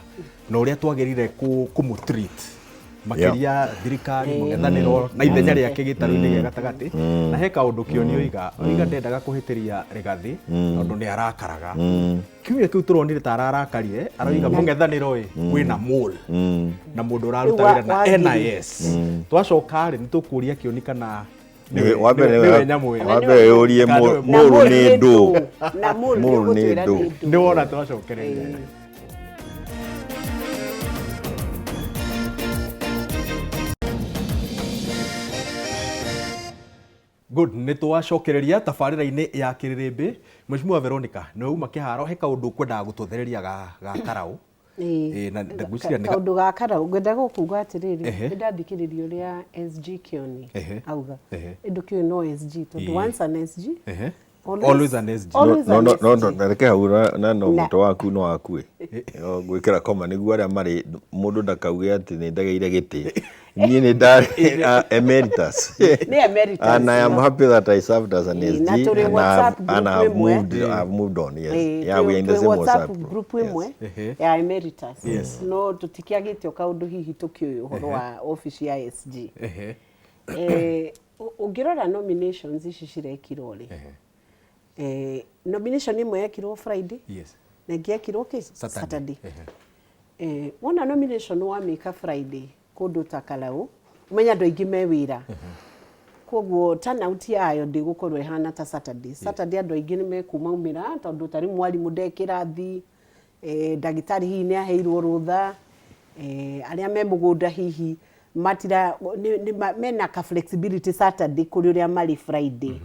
na ũrĩa twagĩrĩire kũmũ treat makĩria thirikari mũng'ethanĩro na ithenya rĩake gĩtarũ-inĩ gĩa gatagatĩ. Na he kaũndũ Kĩoni oiga ndendaga kũhĩtĩria Rigathĩ tondũ nĩ arakaraga. Kiumia kĩu tũronire ta ararakarire, aroiga mũng'ethanĩro ĩ wĩna mole na mũndũ ũraruta wĩra na NIS. Twacoka rĩ, nĩ tũkũria Kĩoni kana Wa mbere nĩwe nyamũ ĩyo. Wa mbere ũrie mũrũ nĩ ndũ. Na mũrũ nĩ ndũ. Nĩ wona twacokereria. Good, nĩ twacokereria tabarĩra-inĩ ya Kĩrĩrĩmbĩ. Mheshimiwa Veronica, nĩwe uma kĩharo, he kaũndũ ũkwendaga gũtũthereria ga Karau. Na ngwĩciria nĩ kaũndũ ga Karau ngwendaga kuga atĩrĩrĩ, nĩ ndathikĩrĩria ũrĩa SG Kĩoni auga. Ĩndũ kĩu no SG tondũ once an SG, Always an SG. Always an No, SG. no, reke hau na no mũtwe waku no wakue. Gwĩkĩra koma nĩguo arĩa marĩ mũndũ ndakauge atĩ nĩ ndegeire gĩtĩ. Niĩ nĩ ndarĩ emeritus. Nĩ emeritus. And I am happy that I served as an SG. Na tũrĩ WhatsApp group and I have ĩmwe. moved, I have moved on. Yes. Yeah, we are in the same WhatsApp WhatsApp group ĩmwe ya emeritus. No tũtikĩagĩte o kaũndũ hihi tũkĩũĩ ũhoro wa office ya SG. Ũngĩrora nominations ici cirekirwo rĩ, nomination ĩmwe yekirwo Friday, na ĩngĩ yekirwo kĩ? Saturday. Saturday. Wona nomination wamĩka Friday kũndũ ta Karau, ũmenye andũ aingĩ me wĩra. Koguo turnout yayo ndĩgũkorwo ĩhana ta Saturday. Saturday andũ aingĩ nĩ mekumaumĩra tondũ ta rĩu mwarimũ nde kĩrathi, ndagĩtarĩ hihi nĩ aheirwo rũtha, arĩa me mũgũnda hihi matira, mena ka flexibility Saturday kũrĩ ũrĩa marĩ Friday.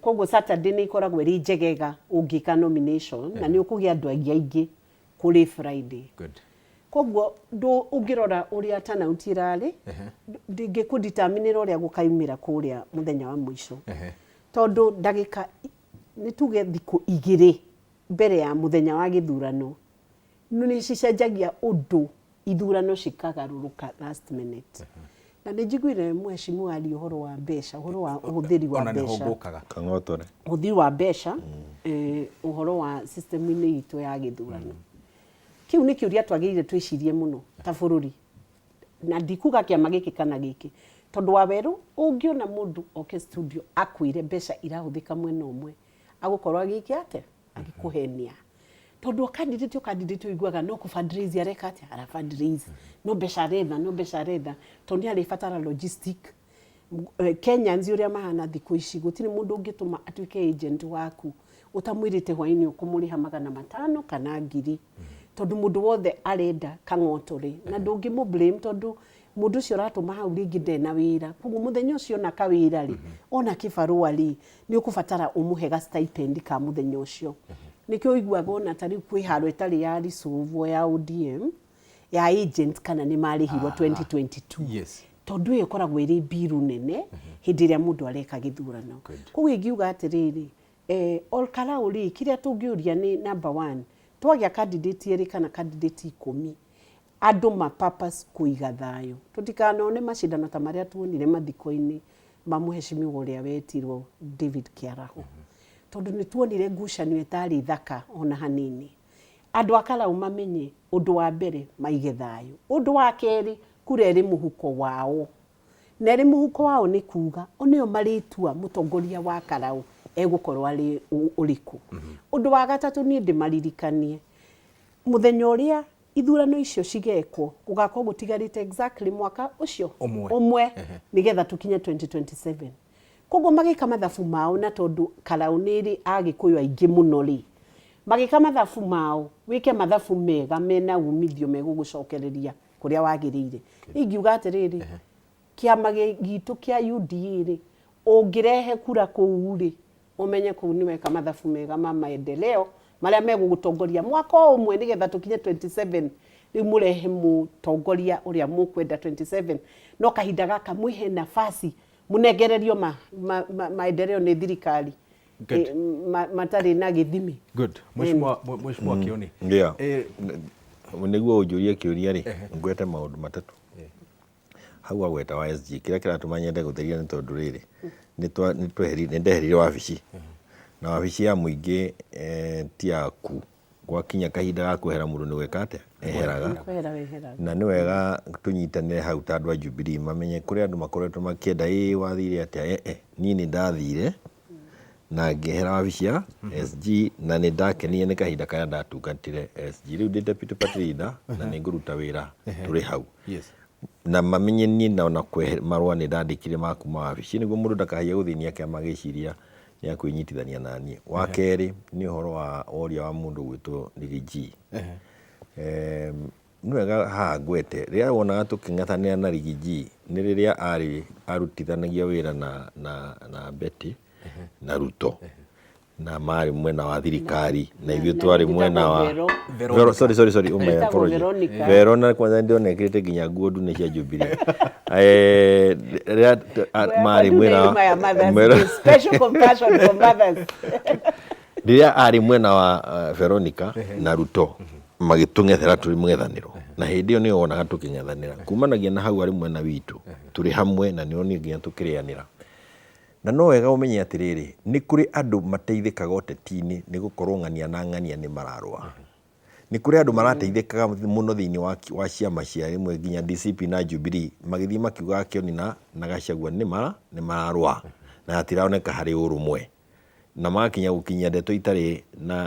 Koguo Saturday nĩ ĩkoragwo ĩrĩ njegega ũngĩka nomination na nĩ ũkũgĩa andũ aingĩ aingĩ kũrĩ Friday. Good. Koguo ũngĩrora ũrĩa turnout ĩrarĩ, ndingĩkũdeterminĩra ũrĩa gũkaumĩra kũrĩa mũthenya wa mũico. Tondũ ndagĩka nĩ tuge thikũ igĩrĩ mbere ya mũthenya wa gĩthurano nĩ cicenjagia ũndũ ithurano cikagarũrũka last minute. Na nĩ njiguire mheshimiwa aria ũhoro wa mbeca, ũhoro wa ũhũthĩri wa Ona nĩho mbeca. ngũkaga. Kang'otore. Ũhũthĩri wa mbeca, ũhoro wa system-inĩ itũ ya gĩthurano. Kĩu nĩ kĩũria twagĩrĩire twĩcirie mũno ta bũrũri. Na ndikuga kĩama gĩkĩ kana gĩkĩ. Tondũ wa werũ, ũngĩona mũndũ oke studio akwĩre mbeca irahũthĩka mwena ũmwe, agũkorwo agĩke atĩa? Agĩkũhenia. Tondũ o candidate o candidate ũiguaga no kũ fundraise areka atĩa? Ara fundraise. No mbeca aretha, no mbeca aretha. Tondũ nĩ arĩbatara logistic. Kenyans ũrĩa mahana thikũ ici, gũtirĩ mũndũ ũngĩtũma atuĩke agent waku ũtamwĩrĩte hwainĩ ũkũmũrĩha 500 kana 1000. Tondũ mũndũ wothe arenda kang'oto rĩ, na ndũngĩmũ blame tondũ mũndũ ũcio ũratũma hau rĩngĩ ndarĩ na wĩra. Koguo mũthenya ũcio ona kawĩra rĩ, ona kĩbarũa rĩ, nĩ ũkũbatara ũmũhe ga stipend ka mũthenya ũcio. Nĩkĩo ũiguaga ona ta rĩu kwĩ haro ĩtarĩ ya resolve ya ODM, ya agents kana nĩ marĩhirwo 2022. Tondũ ĩyo ĩkoragwo ĩrĩ mbiru nene hĩndĩ ĩrĩa mũndũ areka gĩthurano. Koguo ingiuga atĩrĩrĩ, Ol Kalou rĩ, kĩrĩa tũngĩũria nĩ number one, twagĩa candidate erĩ kana candidate ikũmi, andũ ma purpose kũiga thayũ. Tũtikanone macindano ta marĩa tuonire mathiko-inĩ ma mũheshimiwa ũrĩa wetirwo David Kĩaraho. Tondũ nĩ tuonire ngucanio ĩtarĩ thaka ona hanini. Andũ a Kalau mamenye ũndũ wa mbere maige thayũ. Ũndũ wa kerĩ, kura ĩrĩ mũhuko wao. Na ĩrĩ mũhuko wao nĩ kuga o nĩo marĩtua mũtongoria wa Karau egũkorwo arĩ ũrĩkũ. Ũndũ wa gatatũ niĩ ndĩmaririkanie, mũthenya ũrĩa ithurano icio cigekwo, gũgakorwo gũtigarĩte exactly mwaka ũcio Ũmwe. ũmwe nĩgetha tũkinye 2027. Koguo magĩka mathabu mao, na tondũ Karau nĩ ĩrĩ Agĩkũyũ aingĩ mũno rĩ, magĩka mathabu mao, wĩke mathabu mega mena umithio megũgũcokereria kũrĩa wagĩrĩire. Ingiuga atĩrĩrĩ, kĩama gitũ kĩa UDA rĩ, ũngĩrehe kura kũu rĩ, ũmenye kũu nĩ weka mathabu mega ma maendeleo marĩa megũgũtongoria mwaka o ũmwe nĩgetha tũkinye 27. Rĩu mũrehe mũtongoria ũrĩa mũkwenda 27, no kahinda gaka mwĩhe nafasi mũnengererio maendeleo nĩ thirikari. Matarĩ na gĩthimi. Good. Mheshimiwa Kioni. Yeah. Nĩguo ũnjũrie kĩũria rĩ, ngwete maũndũ matatũ. Hau wagweta wa SG, kĩrĩa kĩratũma nyende gũtheria nĩ tondũ rĩrĩ, nĩ ndeherire wabici. Na wabici ya mũingĩ ti yaku. Gwakinya kahinda ga kwehera mũndũ nĩ gwĩka atĩa? Eheraga. Kwehera weheraga. Na nĩ wega tũnyitanĩre hau ta andũ a Jubilee mamenye kũrĩ andũ makoretwo makĩenda ĩĩ wathire atĩa, niĩ nĩ ndathire na ngĩehera wabici ya SG na nĩ ndakenire nĩ kahinda karĩa ndatungatire SG. Rĩu ndĩ deputy party leader na nĩ ngũruta wĩra tũrĩ hau. Na mamenye niĩ na ona marũa nĩ ndandĩkire ma kuma wabici nĩguo mũndũ ndakahaie gũthĩnia kĩama agĩciria nĩ akwĩnyitithania na niĩ. Wa kerĩ nĩ ũhoro wa woria wa mũndũ gwĩtwo Riggy G. Nĩ wega haha ngwete rĩrĩa wonaga tũkĩng'ethanĩra na Riggy G nĩ rĩrĩa arĩ arutithanagia wĩra na Betty na Ruto na marĩ mwena wa thirikari na ithuĩ twarĩ mwena wa Vero, sorry, sorry, sorry, ume Etagwo apology. Veronica. Vero na kwanza ndĩrona ekĩrĩte nginya nguo ndune cia Jubilee. Rĩrĩa marĩ mwena wa Special compassion for mothers. Rĩrĩa arĩ mwena wa Veronica na Ruto magĩtũng'ethera tũrĩ mũng'ethanĩro, na hĩndĩ ĩyo nĩyo wonaga tũkĩng'ethanĩra kumanagia na hau arĩ mwena witũ tũrĩ hamwe na nĩo nginya tũkĩrĩanĩra. Na no wega ũmenye atĩrĩrĩ, nĩ kũrĩ andũ mateithĩkaga ũteti-inĩ nĩ gũkorwo ng'ania na ng'ania nĩ mararũa. Nĩ kũrĩ andũ marateithĩkaga mũno thĩinĩ wa ciama cia rĩmwe nginya DCP na Jubilee magĩthiĩ makiugaga Kĩoni na Gachagua nĩ mararũa na hatironeka harĩ ũrũmwe, na magakinya gũkinyia ndeto itarĩ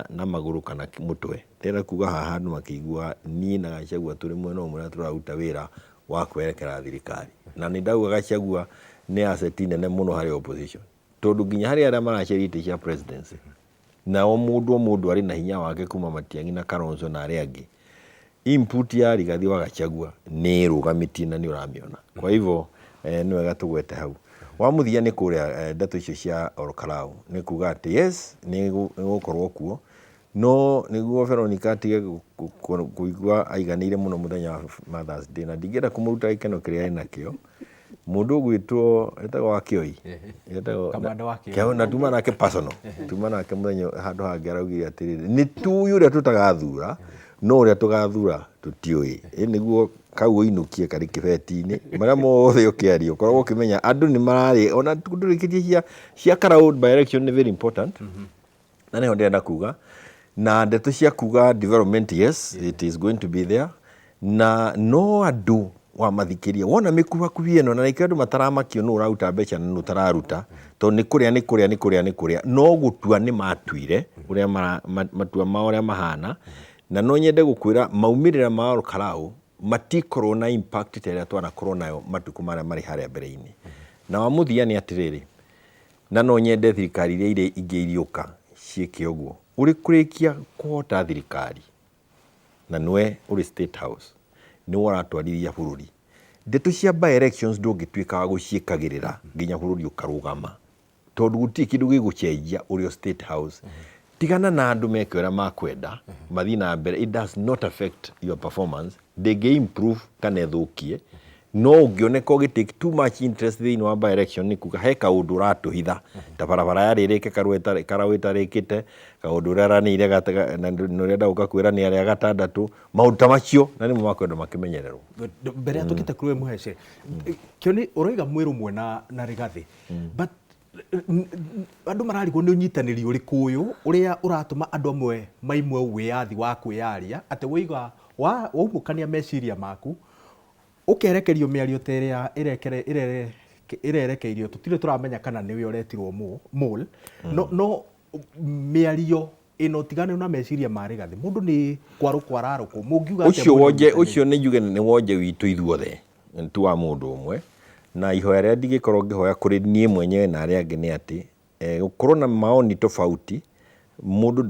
na magũrũ kana mũtwe. Ndĩrenda kuga haha andũ makĩigua niĩ na Gachagua tũrĩ mwena ũmwe na tũraruta wĩra wa kwerekera thirikari. Na nĩ ndauga Gachagua nĩ asset nene mũno harĩ opposition, tondũ nginya harĩ arĩa maracaria itĩ cia presidency, nao mũndũ o mũndũ arĩ na hinya wake kuma Matiang'i na Kalonzo na arĩa angĩ, input ya Rigathi wa Gachagua nĩ ĩrũgamĩtie na nĩ ũramĩona. Kwa hivyo nĩ wega tũgwete hau. Wa mũthia nĩ kũrĩa ndeto icio cia Ol Kalou, nĩ kuga atĩ yes nĩ gũkorwo kuo, no nĩguo Veronica atige kũigua aiganĩire mũno mũthenya wa Mother's Day, na ndingĩenda kũmũruta gĩkeno kĩrĩa arĩ nakĩo. Mũndũ ũgwĩtwo etagwo Wakĩoi, etagwo Kamanda Wakĩoi. Kĩo, na tuma nake personal, tuma nake mũthenya handũ hangĩ araugire atĩrĩrĩ, nĩ tũĩ ũrĩa tũtagathura, no ũrĩa tũgathura tũtiũĩ. Ĩ nĩguo kau ũinũkie karĩ kĩbeti-inĩ, marĩa mothe ũkĩaria ũkoragwo ũkĩmenya andũ nĩ mararĩ, ona ndũrĩkĩtie cia Karau by election nĩ very important. Na nĩho ndĩrenda kuga, na ndeto cia kuga development, yes, it is going to be there, na no andũ wamathikĩria wona mĩkuhakuhi ĩno, na nĩkĩo andũ mataramakio nũ ũraruta mbeca na nũ ũtararuta, tondũ nĩ kũrĩa, nĩ kũrĩa, nĩ kũrĩa, nĩ kũrĩa, no gũtua nĩ matuire ũrĩa matua mao ũrĩa mahana. Na no nyende gũkwĩra maumĩrĩra ma Ol Kalou matikorwo na impact ta ĩrĩa twanakorwo nayo matukũ marĩa marĩ harĩa mbere-inĩ. Na wa mũthia nĩ atĩrĩrĩ, na no nyende thirikari iria irĩ ingĩ iriũka ciĩke ũguo, ũrĩ kũrĩkia kũhota thirikari Na nĩwe ũrĩ State House, nĩwe ũratwarithia bũrũri. Ndeto cia by elections ndũngĩtuĩka wa gũciĩkagĩrĩra nginya bũrũri ũkarũgama, tondũ gũtirĩ kĩndũ gĩgũcenjia ũrĩ o State House. Tigana na andũ meke ũrĩa makwenda, mathiĩ na mbere, it does not affect your performance, ndĩngĩ improve kana ĩthũkie. No ũngĩoneka ũgĩ take too much interest thĩinĩ wa by election, nĩ kuga he kaũndũ ũratũhitha, ta barabara yarĩ ĩrĩke Karaũ ĩtarĩkĩte, kaũndũ ũrĩa aranĩire na nĩ ũrenda gũka kwĩra nĩ arĩa gatandatũ, maũndũ ta macio, na nĩmo makwendwo makĩmenyererwo. Mbere ya tũkĩte kũrĩ we Mũhece, Kĩoni, ũroiga mwĩ rũmwe na Rigathĩ, but andũ mararigwo nĩ ũnyitanĩri ũrĩkũ ũyũ ũrĩa ũratũma andũ amwe maimwe wĩyathi wa kwĩyaria, atĩ woiga waumũkania meciria maku ũkerekerio mĩario ta ĩrĩa ĩrerekeirio, tũtirĩ tũramenya kana nĩwe ũretirwo mole, no mĩario ĩno ũtiganu na meciria ma Rigathĩ, mũndũ nĩ kwarũkwo ararũkwo, mũngiuga atĩa? Ũcio mwĩna wonje ũnyitanĩri? Ũcio nĩ njuge nĩ wonje witũ ithuothe, ti wa mũndũ ũmwe. Na ihoya rĩrĩa ndingĩkorwo ngĩhoya kũrĩ niĩ mwenyewe na arĩa angĩ nĩ atĩ gũkorwo na maoni tofauti, mũndũ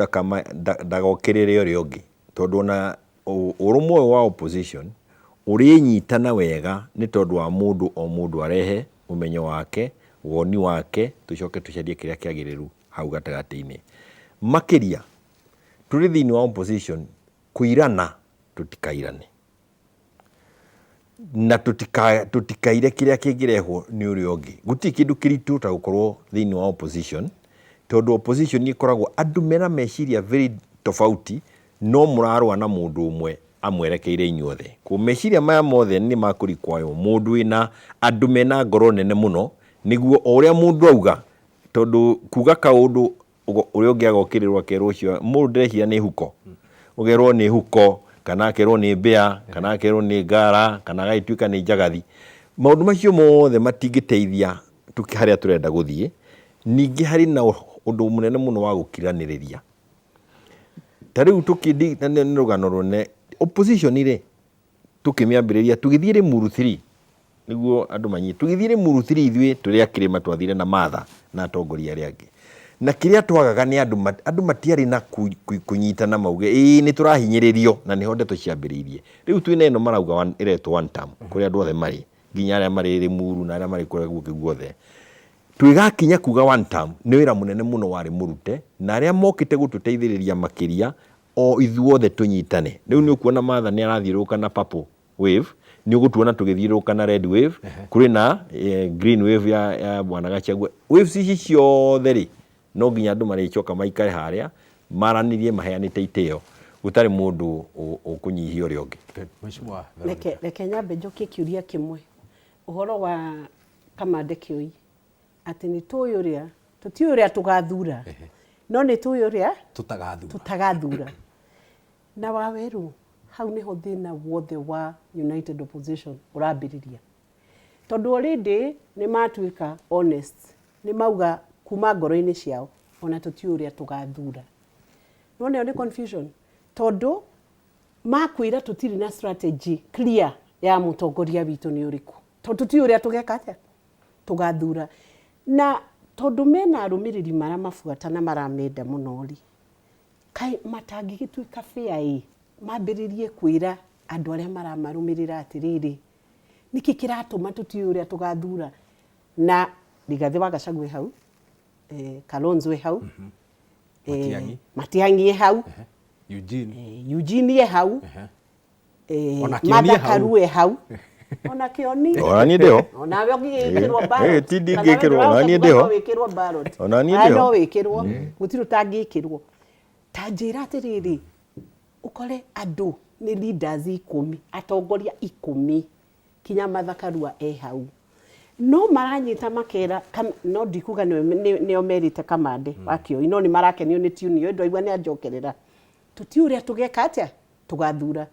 ndagokĩrĩre ũrĩa ũngĩ, tondũ ona ũrũmwe ũyũ wa opposition ũrĩnyitana wega nĩ tondũ wa mũndũ o mũndũ arehe ũmenyo wake, woni wake, tũcoke tũcarie kĩrĩa kĩagĩrĩru hau gatagatĩ-inĩ. Makĩria tũrĩ thĩinĩ wa opposition, kũirana tũtikairane, na tũtikaire kĩrĩa kĩngĩrehwo nĩ ũrĩa ũngĩ. Gũtirĩ kĩndũ kĩritũ ta gũkorwo thĩinĩ wa opposition, tondũ opposition ĩkoragwo andũ mena meciria very tofauti, no mũrarũa na mũndũ ũmwe amwerekeire inyuothe. Koguo meciria maya mothe nĩ makũrikwaywo mũndũ wĩna andũ mena ngoro nene mũno, nĩguo o ũrĩa mũndũ auga, tondũ kuga kaũndũ ũrĩa ũngĩ agokĩrĩrwo akerwo ũcio mũndũ ndĩreciria nĩ huko, ũkerwo nĩ huko, kana akerwo nĩ mbĩa, kana akerwo nĩ ngara, kana agagĩtuĩka nĩ njagathi. Maũndũ macio mothe matingĩteithia harĩa tũrenda gũthiĩ. Ningĩ harĩ na ũndũ mũnene mũno wa gũkiranĩrĩria. Ta rĩu tũkĩndi na nĩ rũgano rũnene, opposition rĩ, tũkĩmĩambĩrĩria tũgĩthiĩ Limuru 3, nĩguo andũ manyite, tũgĩthiĩ Limuru 3 ithuĩ tũrĩ a kĩrĩma, twathire na Martha na atongoria arĩa angĩ, na kĩrĩa twagaga nĩ andũ, andũ matiarĩ na kũnyitana mauge ĩĩ nĩ tũrahinyĩrĩrio, na nĩho ndeto ciambĩrĩirie. Rĩu twĩna ĩno marauga ĩretwo one term, kũrĩa andũ othe marĩ, nginya arĩa marĩ Limuru na arĩa marĩ kũrĩa guothe guothe. Twĩgakinya kuga one term nĩ wĩra mũnene mũno warĩ mũrute, na arĩa mokĩte gũtũteithĩrĩria makĩria o ithuothe tũnyitane. Rĩu nĩ ũkuona Martha nĩ arathiũrũrũka na purple wave, nĩ ũgũtuona tũgĩthiũrũrũka na red wave, kũrĩ na green wave ya Bwana Gachagua. Waves ici ciothe rĩ, no nginya andũ marĩcoka maikare harĩa maranĩrie maheanĩte itĩo, gũtarĩ mũndũ ũkũnyihia ũrĩa ũngĩ. Mheshimiwa. Reke nyambe njokie kĩũria kĩmwe, ũhoro wa Kamande Kĩoi, atĩ nĩ tũĩ ũrĩa tũtiũĩ ũrĩa tũgathura, no nĩ tũĩ ũrĩa tũtagathura. Tũtagathura. Na Wawerũ, hau nĩho thĩna wothe wa United Opposition ũrambĩrĩria, tondũ already nĩ matuĩka honest, nĩ mauga kuma ngoro-inĩ ciao ona tũtiũĩ ũrĩa tũgathura. Nĩwona ĩyo nĩ confusion, tondũ makwĩra tũtirĩ na strategy clear ya mũtongoria witũ nĩ ũrĩkũ, tondũ tũtiũĩ ũrĩa tũgeka atĩa tũgathura. Na tondũ mena arũmĩrĩri maramabuata na maramenda mũno rĩ, kaĩ matangĩgĩtuĩka fair ĩ, mambĩrĩrie kwĩra andũ arĩa maramarũmĩrĩra atĩrĩrĩ, nĩkĩ kĩratũma tũtiũĩ ũrĩa tũgathura? Na Rigathĩ wa Gachagua hau, Kalonzo hau, Matiang'i. Matiang'i hau. Eugene. Eugene e hau. Ona Kĩoni Martha e hau. Karua e hau, ona Kĩoni. Ona niĩ ndĩho. Onawe ũngĩgĩkĩrwo ballot. Ti Kana we ndingĩkĩrwo, ona ndũrahota niĩ kuga ndĩho. no wĩkĩrwo ballot. Ona niĩ Aya, ndĩho. no wĩkĩrwo, gũtirĩ ũtangĩkĩrwo. Ta njĩra atĩrĩrĩ, ũkore andũ nĩ leaders 10, atongoria 10, kinya Martha Karua e hau, no maranyita makera no ndikuga nĩo merĩte Kamande wa Kĩoi, no nĩ marakenio nĩ tune ĩyo, ndwaigua nĩ anjokerera, tũtiũĩ ũrĩa tũgeka atĩa tũgathura.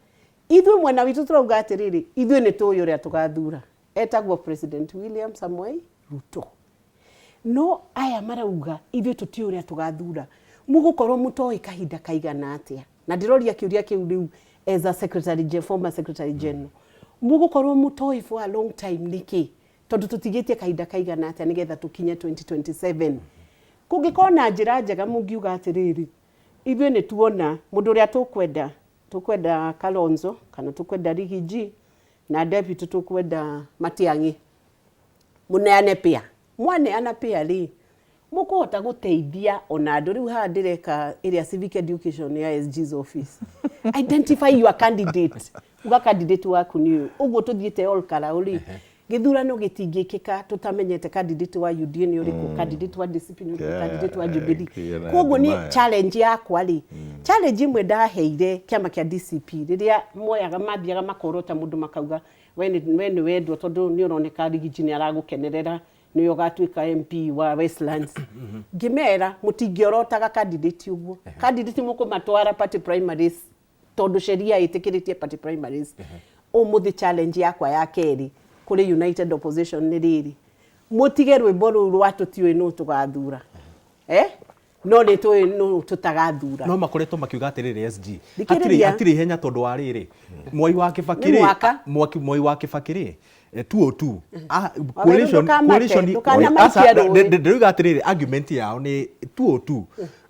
Ithuĩ mwena witũ tũrauga atĩrĩrĩ, ithuĩ nĩ tũĩ ũrĩa tũgathura, etagwo President William Samoei Ruto. No aya marauga ithuĩ tũtiũĩ ũrĩa tũgathura. Mũgũkorwo mũtoĩ kahinda kaigana atĩa? Na ndĩroria kĩũria kĩu rĩu as a secretary, former secretary general, mũgũkorwo mũtoĩ for a long time nĩkĩ? Tondũ tũtigĩtie kahinda kaigana atĩa nĩgetha tũkinye 2027? Kũngĩkorwo na njĩra njega mũngiuga atĩrĩrĩ, ithuĩ nĩ tuona mũndũ ũrĩa tũkwenda. Tukwenda Kalonzo kana tukwenda Riggy G na deputy tukwenda Matiang'i. Muneane pia. Mwaneana pia rĩ, mũkũhota gũteithia ona andũ. Rĩu haha ndĩreka ĩrĩa civic education ya SG's office. Identify your candidate. Uga candidate waku nĩ ũyũ. Ũguo tũthiĩte Ol Kalou rĩ, gĩthurano gĩtingĩkĩka tũtamenyete candidate wa UDA nĩ ũrĩkũ, candidate wa DCP nĩ ũrĩkũ, candidate wa Jubilee. Koguo nĩ challenge yakwa rĩ, challenge ĩmwe ndaheire kĩama kĩa DCP rĩrĩa moyaga mathiaga makorota mũndũ makauga we nĩ wendwo tondũ nĩ ũroneka Riggy G nĩ aragũkenerera, nĩwe ũgatuĩka MP wa Westlands. Ngĩmera mũtingĩorotaga candidate ũguo. Candidate mũkũmatwara party primaries tondũ sheria ĩtĩkĩrĩtie party primaries. Ũmũthĩ challenge yakwa ya kerĩ kũrĩ United Opposition nĩ rĩrĩ, mũtige rwĩmbo rũu rwa tũtiũĩ nũ tũgathura, eh? No nĩ tũĩ nũ tũtagathura. No makoretwo makiuga atĩrĩrĩ, SG, Thikĩrĩria. hatirĩ ihenya tondũ wa rĩrĩ, Mwai wa Kibaki Nĩ rĩ, mwaka. Mwaki Mwai wa Kibaki rĩ, 202, Waweru coalition ndũkamate, coalition ndũkanamaikie Aca, rũĩ. ndĩroiga atĩrĩrĩ, argument yao nĩ 202,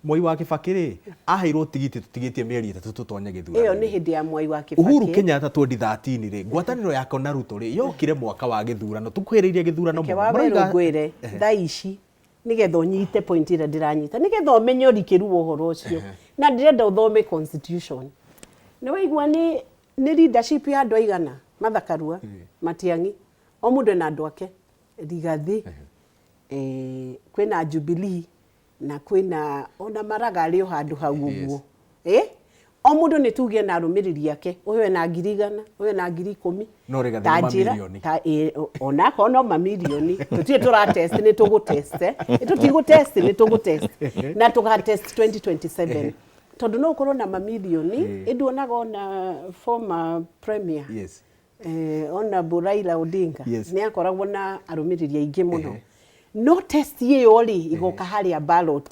Mwai wa Kibaki rĩ, aheirwo tigiti tũtigĩtie mĩeri 3 tũtonye Ĩyo gĩthurano. Nĩ hĩndĩ ya Mwai wa Kibaki. Uhuru Kenyatta 2013 rĩ, ngwatanĩro yake na Ruto rĩ, yokire mwaka wa gĩthurano, tũkuhĩrĩirie gĩthurano Reke mũno. Waweru Maroiga ngwĩre thaa ici, nĩgetha ũnyite point ĩrĩa ndĩranyita, nĩgetha ũmenye ũrikĩru wa ũhoro ũcio, na ndĩrenda ũthome constitution. Nĩ waigua nĩ leadership ya andũ aigana? Martha Karua, Matiang'i, o mũndũ ena andũ ake, Rigathi, kwĩna Jubilee na kwĩna ona Maraga arĩ o handũ hau ũguo. O mũndũ nĩ tuge na arũmĩrĩri ake, ũyũ ena 100,000, ũyũ ena 10,000. No Rigathi Ta nĩ njĩra mamirioni. Ta onakorwo no mamirioni, tũtirĩ tũratest, nĩ tũgũtest, eh? Tũtigũtest, nĩ tũgũtest na tũgatest 2027, tondũ no ũkorwo na mamirioni ĩndĩ onaga ona former premier, Honorable Raila Odinga, nĩ akoragwo na arũmĩrĩri aingĩ mũno, no test ĩyo rĩ, igoka harĩa ballot.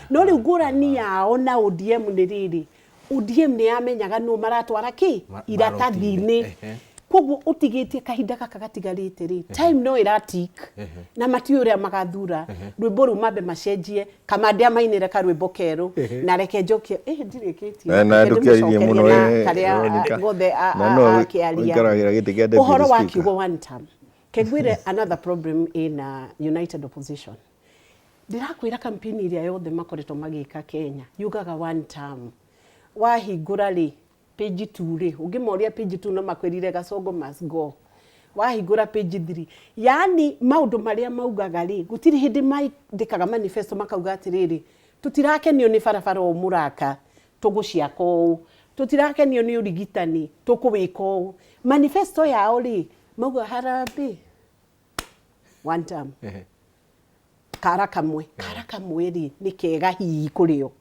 No rĩu ngũrani yao na ODM nĩ rĩrĩ, ODM nĩ yamenyaga nũ maratwara kĩ iratathi-inĩ. Koguo ũtigĩtie kahinda gaka gatigarĩte rĩ, time no ĩratik na matiũĩ ũrĩa magathura. Rwĩmbo rũu mambe macenjie, Kamande amainĩre karwĩmbo kerũ. Na reke njokie, ndirĩkĩtie. Na Reke ndũkĩaririe ndĩmũcokerie mũno, na Veronica. karĩa gothe Na no akĩaria ũikaragĩra gĩtĩ kĩa deputy ũhoro wa speaker. kiugo one term. Kengwĩre another problem ĩna United Opposition. Ndĩrakwĩra campaign ĩrĩa yothe makoretwo magĩka Kenya yugaga one term. Wahingũra rĩ page 2 rĩ, ũngĩmoria page 2 no makwĩrire Gasongo must go. Wahingũra page 3, yani maũndũ marĩa maugaga rĩ, gũtirĩ hĩndĩ mandĩkaga manifesto makauga atĩrĩrĩ, tũtirakenio nĩ barabara ũũ mũraka, tũgũciaka ũũ, tũtirakenio nĩ ũrigitani, tũkũwĩka ũũ. Manifesto yao rĩ, mauga harambee, one term. Kara kamwe, kara kamwe rĩ, nĩ kega hihi kũrĩ o,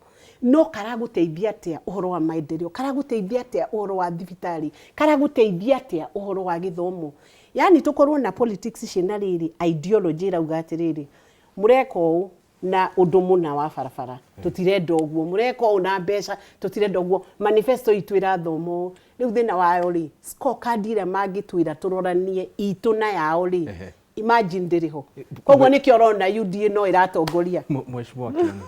no karagũteithia atĩa ũhoro wa maendeleo? Karagũteithia atĩa ũhoro wa thibitarĩ? Karagũteithia atĩa ũhoro wa gĩthomo? Yani tũkorwo na politics ciĩna rĩrĩ ideology ĩrauga atĩrĩrĩ, mũreka ũũ na ũndũ mũna wa barabara, tũtirenda ũguo, mũreka ũũ na mbeca, tũtirenda ũguo. Manifesto itũ ĩrathoma ũũ. Rĩu thĩna wayo rĩ, scorecard ĩrĩa mangĩtwĩra tũroranie itũ na yao rĩ, imagine ndĩrĩ ho. Koguo nĩkĩo ũrona UDA no ĩratongoria. Mheshimiwa Kioni.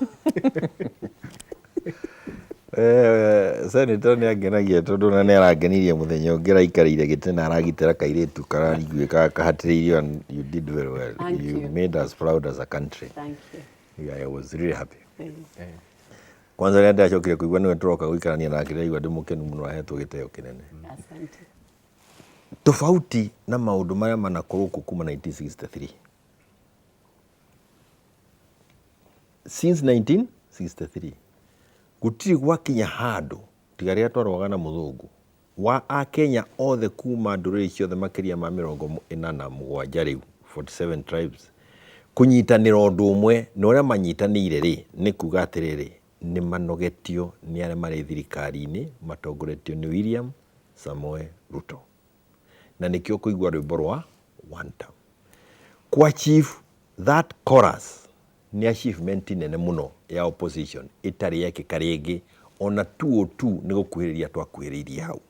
Senator nĩ angenagia tondũ ona nĩ arangenirie mũthenya ũngĩ araikarĩire gĩtĩ na aragitĩra kairĩtu karariguĩkaga kahatĩrĩirio, and you did very well. Thank You you. made us proud as a country. Thank you. Yeah, I was really happy. Kwanza rĩrĩa ndĩracokire kũigua nĩwe tũroka gũikarania nake, ndĩraigua ndĩ mũkenu mũno ahetwo gĩtĩo kĩnene. Asante. Tofauti na maũndũ marĩa manakorwo kuo kuma 1963, since 1963 gũtirĩ gwakinya handũ tiga rĩrĩa twarũaga na mũthũngũ wa akenya othe kuma ndũrĩrĩ ciothe makĩria ma 47 rĩu, 47 tribes, kũnyitanĩra ũndũ ũmwe. Na ũrĩa manyitanĩire rĩ, nĩ kuga atĩrĩrĩ, nĩ manogetio nĩ arĩa marĩ thirikari-inĩ matongoretio nĩ William Samoei Ruto, na nĩkĩo kũigua rwĩmbo rwa one term. Ku achieve that chorus nĩ achievement nene mũno ya opposition ĩtarĩ yekĩka rĩngĩ. Ona 202 nĩ gũkuhĩrĩria twakuhĩrĩirie hau.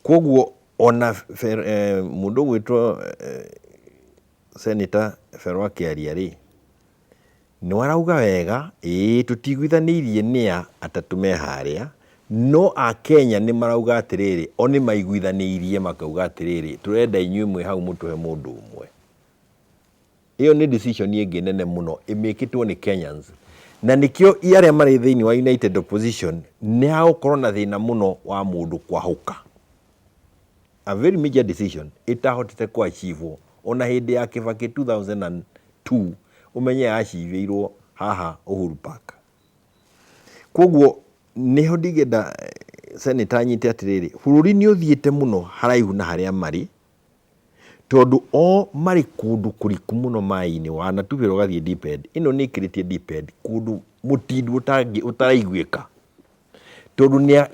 Koguo ona mũndũ ũgwĩtwo Senator Ferro akĩaria rĩ, nĩ warauga wega, ĩĩ tũtiguithanĩirie nĩa atatũ me harĩa, No Akenya nĩ marauga atĩrĩrĩ, o nĩ maiguithanĩirie makauga atĩrĩrĩ, tũrenda inyuĩ mwĩ hau mũtũhe mũndũ ũmwe. Ĩyo nĩ decision ĩngĩ nene mũno ĩmĩkĩtwo nĩ Kenyans, na nĩkĩo arĩa marĩ thĩinĩ wa United Opposition nĩ hagũkorwo na thĩna mũno wa mũndũ kwahũka. A very major decision ĩtahotete kũ achieve ona hĩndĩ ya Kibaki 2002, ũmenye ya achieve-irwo haha Uhuru Park. Koguo nĩho ndingĩenda senator anyite atĩrĩrĩ, bũrũri nĩ ũthiĩte mũno haraihu na harĩa marĩ, tondũ o marĩ kũndũ kũriku mũno maĩ-inĩ, wanatubĩra ũgathiĩ deep end. Ĩno nĩ ĩkĩrĩtie deep end, kũndũ mũtindu ũtaraiguĩka, tondũ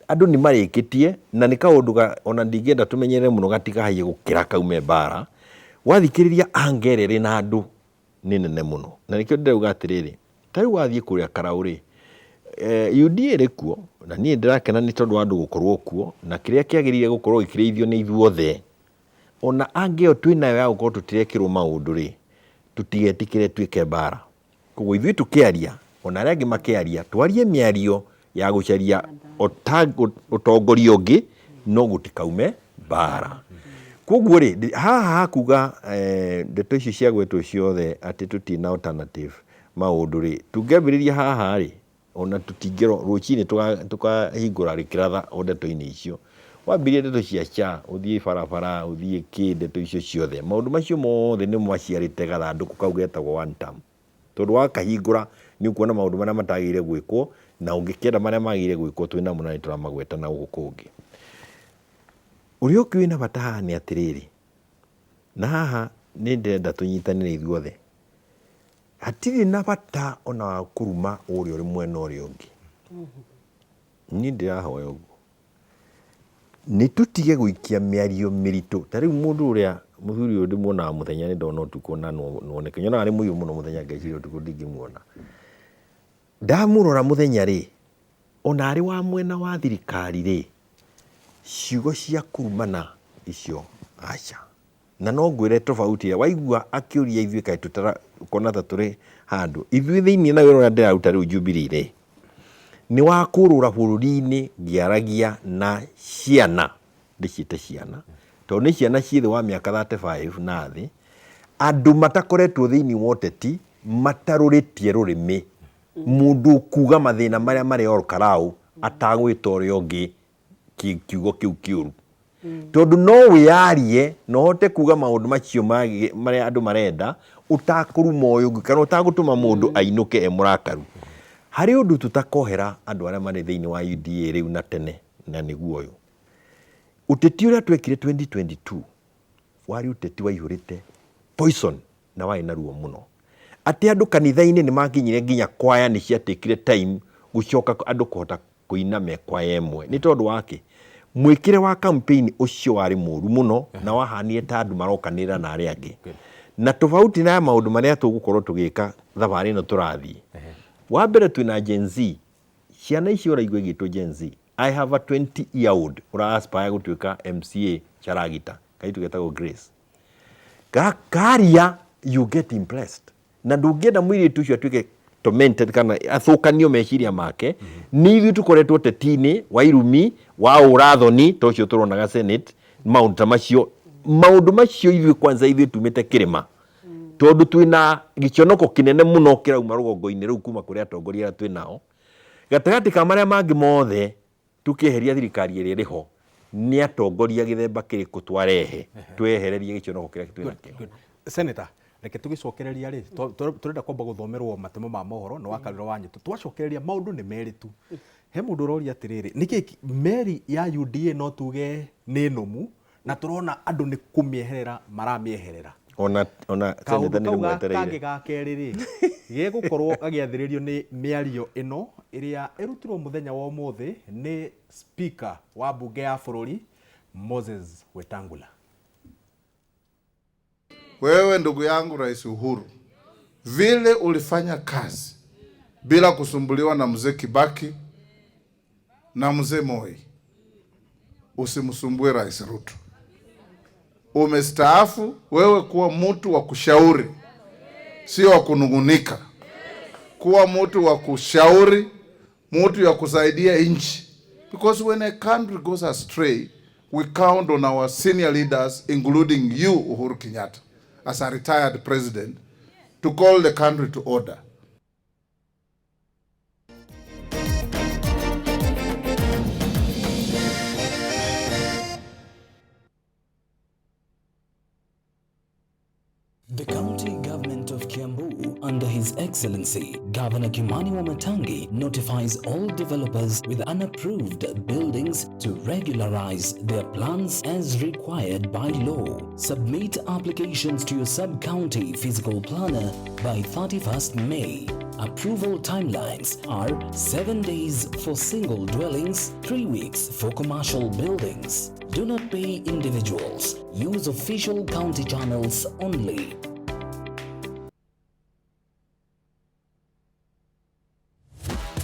andũ nĩ marĩkĩtie, na nĩ kaũndũ ona ndingĩenda tũmenyerere mũno gatikahaiye gũkĩra kaume mbara. Wathikĩrĩria anga ĩrĩa ĩrĩ na andũ nĩ nene mũno, na nĩkĩo ndĩrauga atĩrĩrĩ, ta rĩu wathiĩ kũrĩa Karau rĩ, UDA ĩrĩ kuo, na niĩ ndĩrakena nĩ tondũ wa andũ gũkorwo kuo, na kĩrĩa kĩagĩrĩire gũkorwo gĩkĩrĩithio nĩ ithuothe. Ona angĩ ĩyo twĩnayo ya gũkorwo tũtirekĩrwo maũndũ rĩ, tũtigetĩkĩre tuĩke mbara. Koguo ithuĩ tũkĩaria, ona arĩa angĩ makĩaria, twarie mĩario ya gũcaria ũtongoria ũngĩ, no gũtikaume mbara. Koguo rĩ, haha hakuga ndeto icio ciagwetwo ciothe atĩ tũtirĩ na alternative maũndũ rĩ, tũngĩambĩrĩria haha rĩ, ona tũtingĩro rũcinĩ tũkahingũra rĩkĩratha o ndeto-inĩ icio. Wambĩrĩria ndeto cia SHA, ũthiĩ barabara, ũthiĩ kĩ, ndeto icio ciothe, maũndũ macio mothe nĩmo maciarĩte gathandũkũ kau getagwo one term. Tondũ wakahingũra nĩ ũkuona maũndũ marĩa matagĩrĩire gwĩkwo, na ũngĩkĩenda marĩa magĩrĩire gwĩkwo twĩnamo na nĩ tũramagweta na gũkũ kũngĩ. Ũrĩa ũngĩ wĩna bata haha nĩ atĩrĩrĩ, na haha nĩ ndĩrenda tũnyitanĩre ithuothe, hatirĩ na bata ona wa kũruma ũrĩa ũrĩ mwena ũrĩa ũngĩ. Niĩ ndĩrahoya ũguo, nĩ tũtige gũikia mĩario mĩritũ. Ta rĩu mũndũ ũrĩa mũthuri ũyũ ndĩmuonaga mũthenya, nĩ ndona ũtukũ na nuoneke, nyonaga arĩ mũirũ mũno mũthenya, ngeciria ũtukũ ndingĩmuona. Ndamũrora mũthenya rĩ, ona arĩ wa mwena wa thirikari rĩ, ciugo cia kũrumana icio aca. Na no ngwĩre tofauti ĩrĩa waigua akĩũria ithuĩ kaĩ tũtarakona ta tũrĩ handũ. Ithuĩ thĩinĩ na wĩra ũrĩa ndĩraruta rĩu Jubilee rĩ, nĩ wa kũrũra bũrũri-inĩ ngĩaragia na ciana, ndĩciĩte ciana, tondũ nĩ ciana ciĩ thĩ wa mĩaka 35 na thĩ, andũ matakoretwo thĩinĩ wa ũteti, matarũrĩtie rũrĩmĩ, mũndũ ũkuga mathĩna marĩa marĩ Ol Kalou atagwĩta ũrĩa ũngĩ kiugo kĩu kĩũru. Tondũ no wĩyarie na ũhote kuga maũndũ macio marĩa andũ marenda, ũtakũruma ũyũ ũngĩ kana ũtagũtũma mũndũ ainũke e mũrakaru. Harĩ ũndũ tũtakohera andũ arĩa marĩ thĩinĩ wa UDA rĩu na tene, na nĩguo ũyũ. Ũteti ũrĩa twekire 2022 warĩ ũteti waihũrĩte poison na warĩ na ruo mũno. Atĩ andũ kanitha-inĩ nĩ makinyire nginya kwaya nĩ ciatekire time gũcoka andũ kũhota kũina me kwaya ĩmwe. Nĩ tondũ wa kĩ? Mwĩkĩre wa campaign ũcio warĩ mũru mũno na wahanire ta andũ marokanĩrĩra na arĩa angĩ. Na tofauti na maũndũ marĩa tũgũkorwo tũgĩka thabarĩ ĩno tũrathiĩ. Wa mbere twĩna Gen Z. Ciana icio ũraigua igĩtwo Gen Z. I have a 20 year old ũra aspire gũtuĩka MCA Charagita, kairĩtu getagwo Grace. Karia you get impressed. Na ndũngĩenda mũirĩtu ũcio atuĩke tormented kana athũkanio meciria make. Nĩ ithuĩ tũkoretwo ũteti-inĩ wa irumi, wa ũrathoni ta ũcio tũronaga Senate, maũndũ ta macio. Maũndũ macio ithuĩ kwanza ithuĩ tumĩte kĩrĩma, tondũ twĩna gĩconoko kĩnene mũno kĩrauma rũgongo-inĩ rũu kuma kũrĩ atongoria arĩa twĩ nao. Gatagatĩ ka marĩa mangĩ mothe, tũkĩeheria thirikari ĩrĩa ĩrĩ ho, nĩ atongoria gĩthemba kĩrĩkũ twarehe twehererie gĩconoko kĩrĩa twĩ nakĩo. Senator, reke tũgĩcokereria rĩ, tũrenda kwamba gũthomerwo matemo ma mohoro na wakarĩra wa nyitũ. Twacokereria maũndũ nĩ merĩ tu. He mũndũ ũroria atĩrĩrĩ, nĩkĩ meri ya UDA no tuge nĩ nũmu na tũrona andũ nĩ kũmĩeherera maramĩeherera? Ona kaũndũ senator nĩ kau ndĩmwetereire. Kangĩ ga kerĩ rĩ, gegũkorwo gagĩathĩrĩrio nĩ mĩario ĩno ĩrĩa ĩrutirwo mũthenya wa ũmũthĩ nĩ speaker wa mbunge ya bũrũri Moses Wetangula. Wewe ndugu yangu Rais Uhuru, vile ulifanya kazi bila kusumbuliwa na mzee Kibaki na mzee Moi, usimsumbue Rais Ruto. Umestaafu wewe, kuwa mtu wa kushauri, sio wa kunungunika. Kuwa mtu wa kushauri, Mtu ya kusaidia nchi. Because when a country goes astray, we count on our senior leaders, including you, Uhuru Kenyatta, as a retired president, to call the country to order. The county government of Kiambu, under His Excellency Governor Kimani Wamatangi, notifies all developers with unapproved buildings to regularize their plans as required by law. Submit applications to your sub-county physical planner by 31st May. Approval timelines are 7 days for single dwellings, 3 weeks for commercial buildings. Do not pay individuals. Use official county channels only.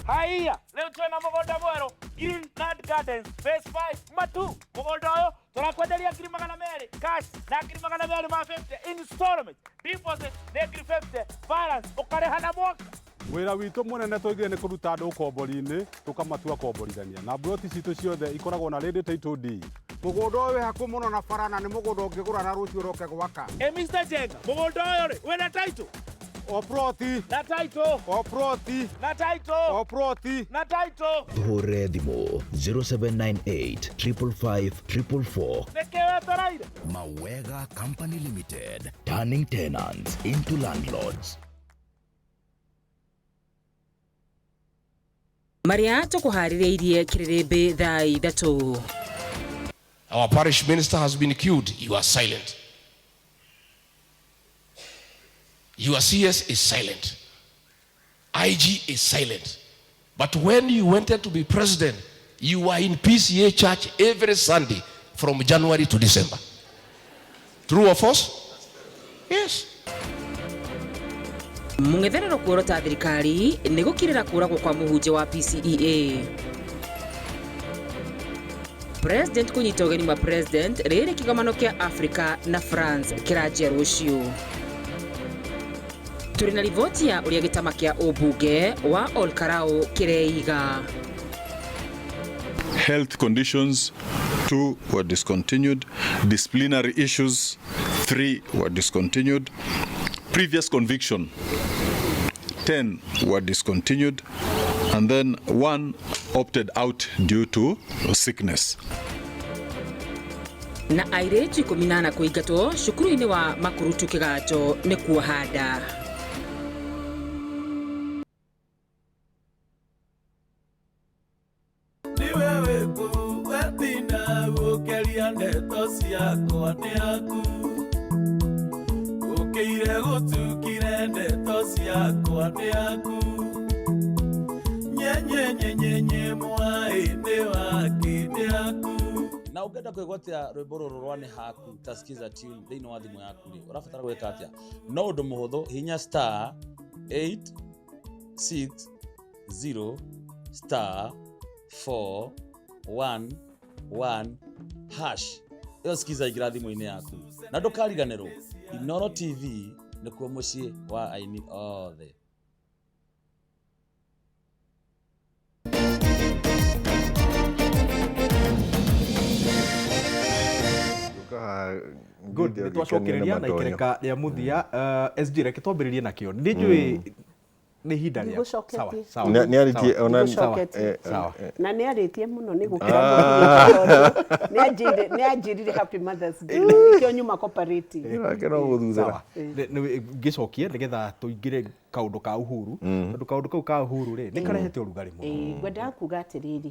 Haiya, leo twena mugunda mweru Greenland Gardens Phase 5 Matu. Mugunda uyu turakwenderia ngiri magana meri cash na ngiri magana meri ma 50 installment, deposit nĩ ngiri 50, balance ũkarĩha na mwaka. Wĩra witũ mũnene tũigire nĩ kũruta andũ ũkombori-inĩ tũkamatua komborithania na mburoti citũ ciothe ikoragwo na ready title deed. Mũgũnda ũyũ wĩ hakuhĩ mũno na bara na nĩ mũgũnda ũngĩgũra na rũciũ ũroke gwaka. Ĩ Mr. Jenga, mũgũnda ũyũ rĩ wĩna title? O ploti. Na title. O ploti. Na title. O ploti. Na title. Tũhũrĩre thimũ 0798 555 444. Nĩkĩ wetereire? Mawega Company Limited, turning tenants into landlords. Maria tũkũharĩrĩirie kĩrĩrĩmbĩ thaa ithatũ. Our parish minister has been killed. You are silent. Your CS is silent. IG is silent. But when you wanted to be president, you were in PCA church every Sunday from January to December. True or false? Yes. Mũng'ethanĩro kuorota thirikari nĩ gũkirĩra kũragwo kwa mũhunjia wa PCEA. President kũnyita ũgeni ma president rĩrĩ kĩgomano kĩa Africa na France kĩranjia rũciũ. Tũrĩ na riboti ya ũrĩa gĩtama kĩa ũmbunge wa Olkarau kĩreiga. Health conditions, 2 were discontinued. Disciplinary issues, 3 were discontinued. Previous conviction, 10 were discontinued, and then 1 opted out due to sickness. Na airĩtu ikũmi na ana kũingatwo cukuru-inĩ wa Makurutu Kĩganjo nĩ kuoha nda. Na ũngĩenda kwĩgwatĩra rwĩmbo rũrũ rwa nĩ haku tasikiza tune thĩinĩ wa thimũ yaku rĩ, ũrabatara gwĩka atĩa? No ũndũ mũhũthũ, hinya star 860 star 4 1 1 hash. Ĩyo sikiza ingĩra thimũ-inĩ yaku na ndũkariganĩrwo Inoro TV nĩkuo mũciĩ wa aini othe. Good, nĩ twacokereria na ikereka rĩa mũthia. SG, reke twambĩrĩrie nakĩo. Nĩ njũĩ nĩ ihinda rĩa sawa sawa. Nĩ arĩtie ona sawa. Na nĩ arĩtie mũno nĩ gũkĩra mũno. Nĩ anjĩrire happy Mother's Day. Nĩkĩo nyuma cooperative. Nake no gũthuthĩra. Ngĩcokie nĩgetha tũingĩre kaũndũ ka Uhuru, tondũ kaũndũ kau ka Uhuru rĩ nĩ karehete ũrugarĩ mũno. Ngwendaga kuga atĩrĩrĩ,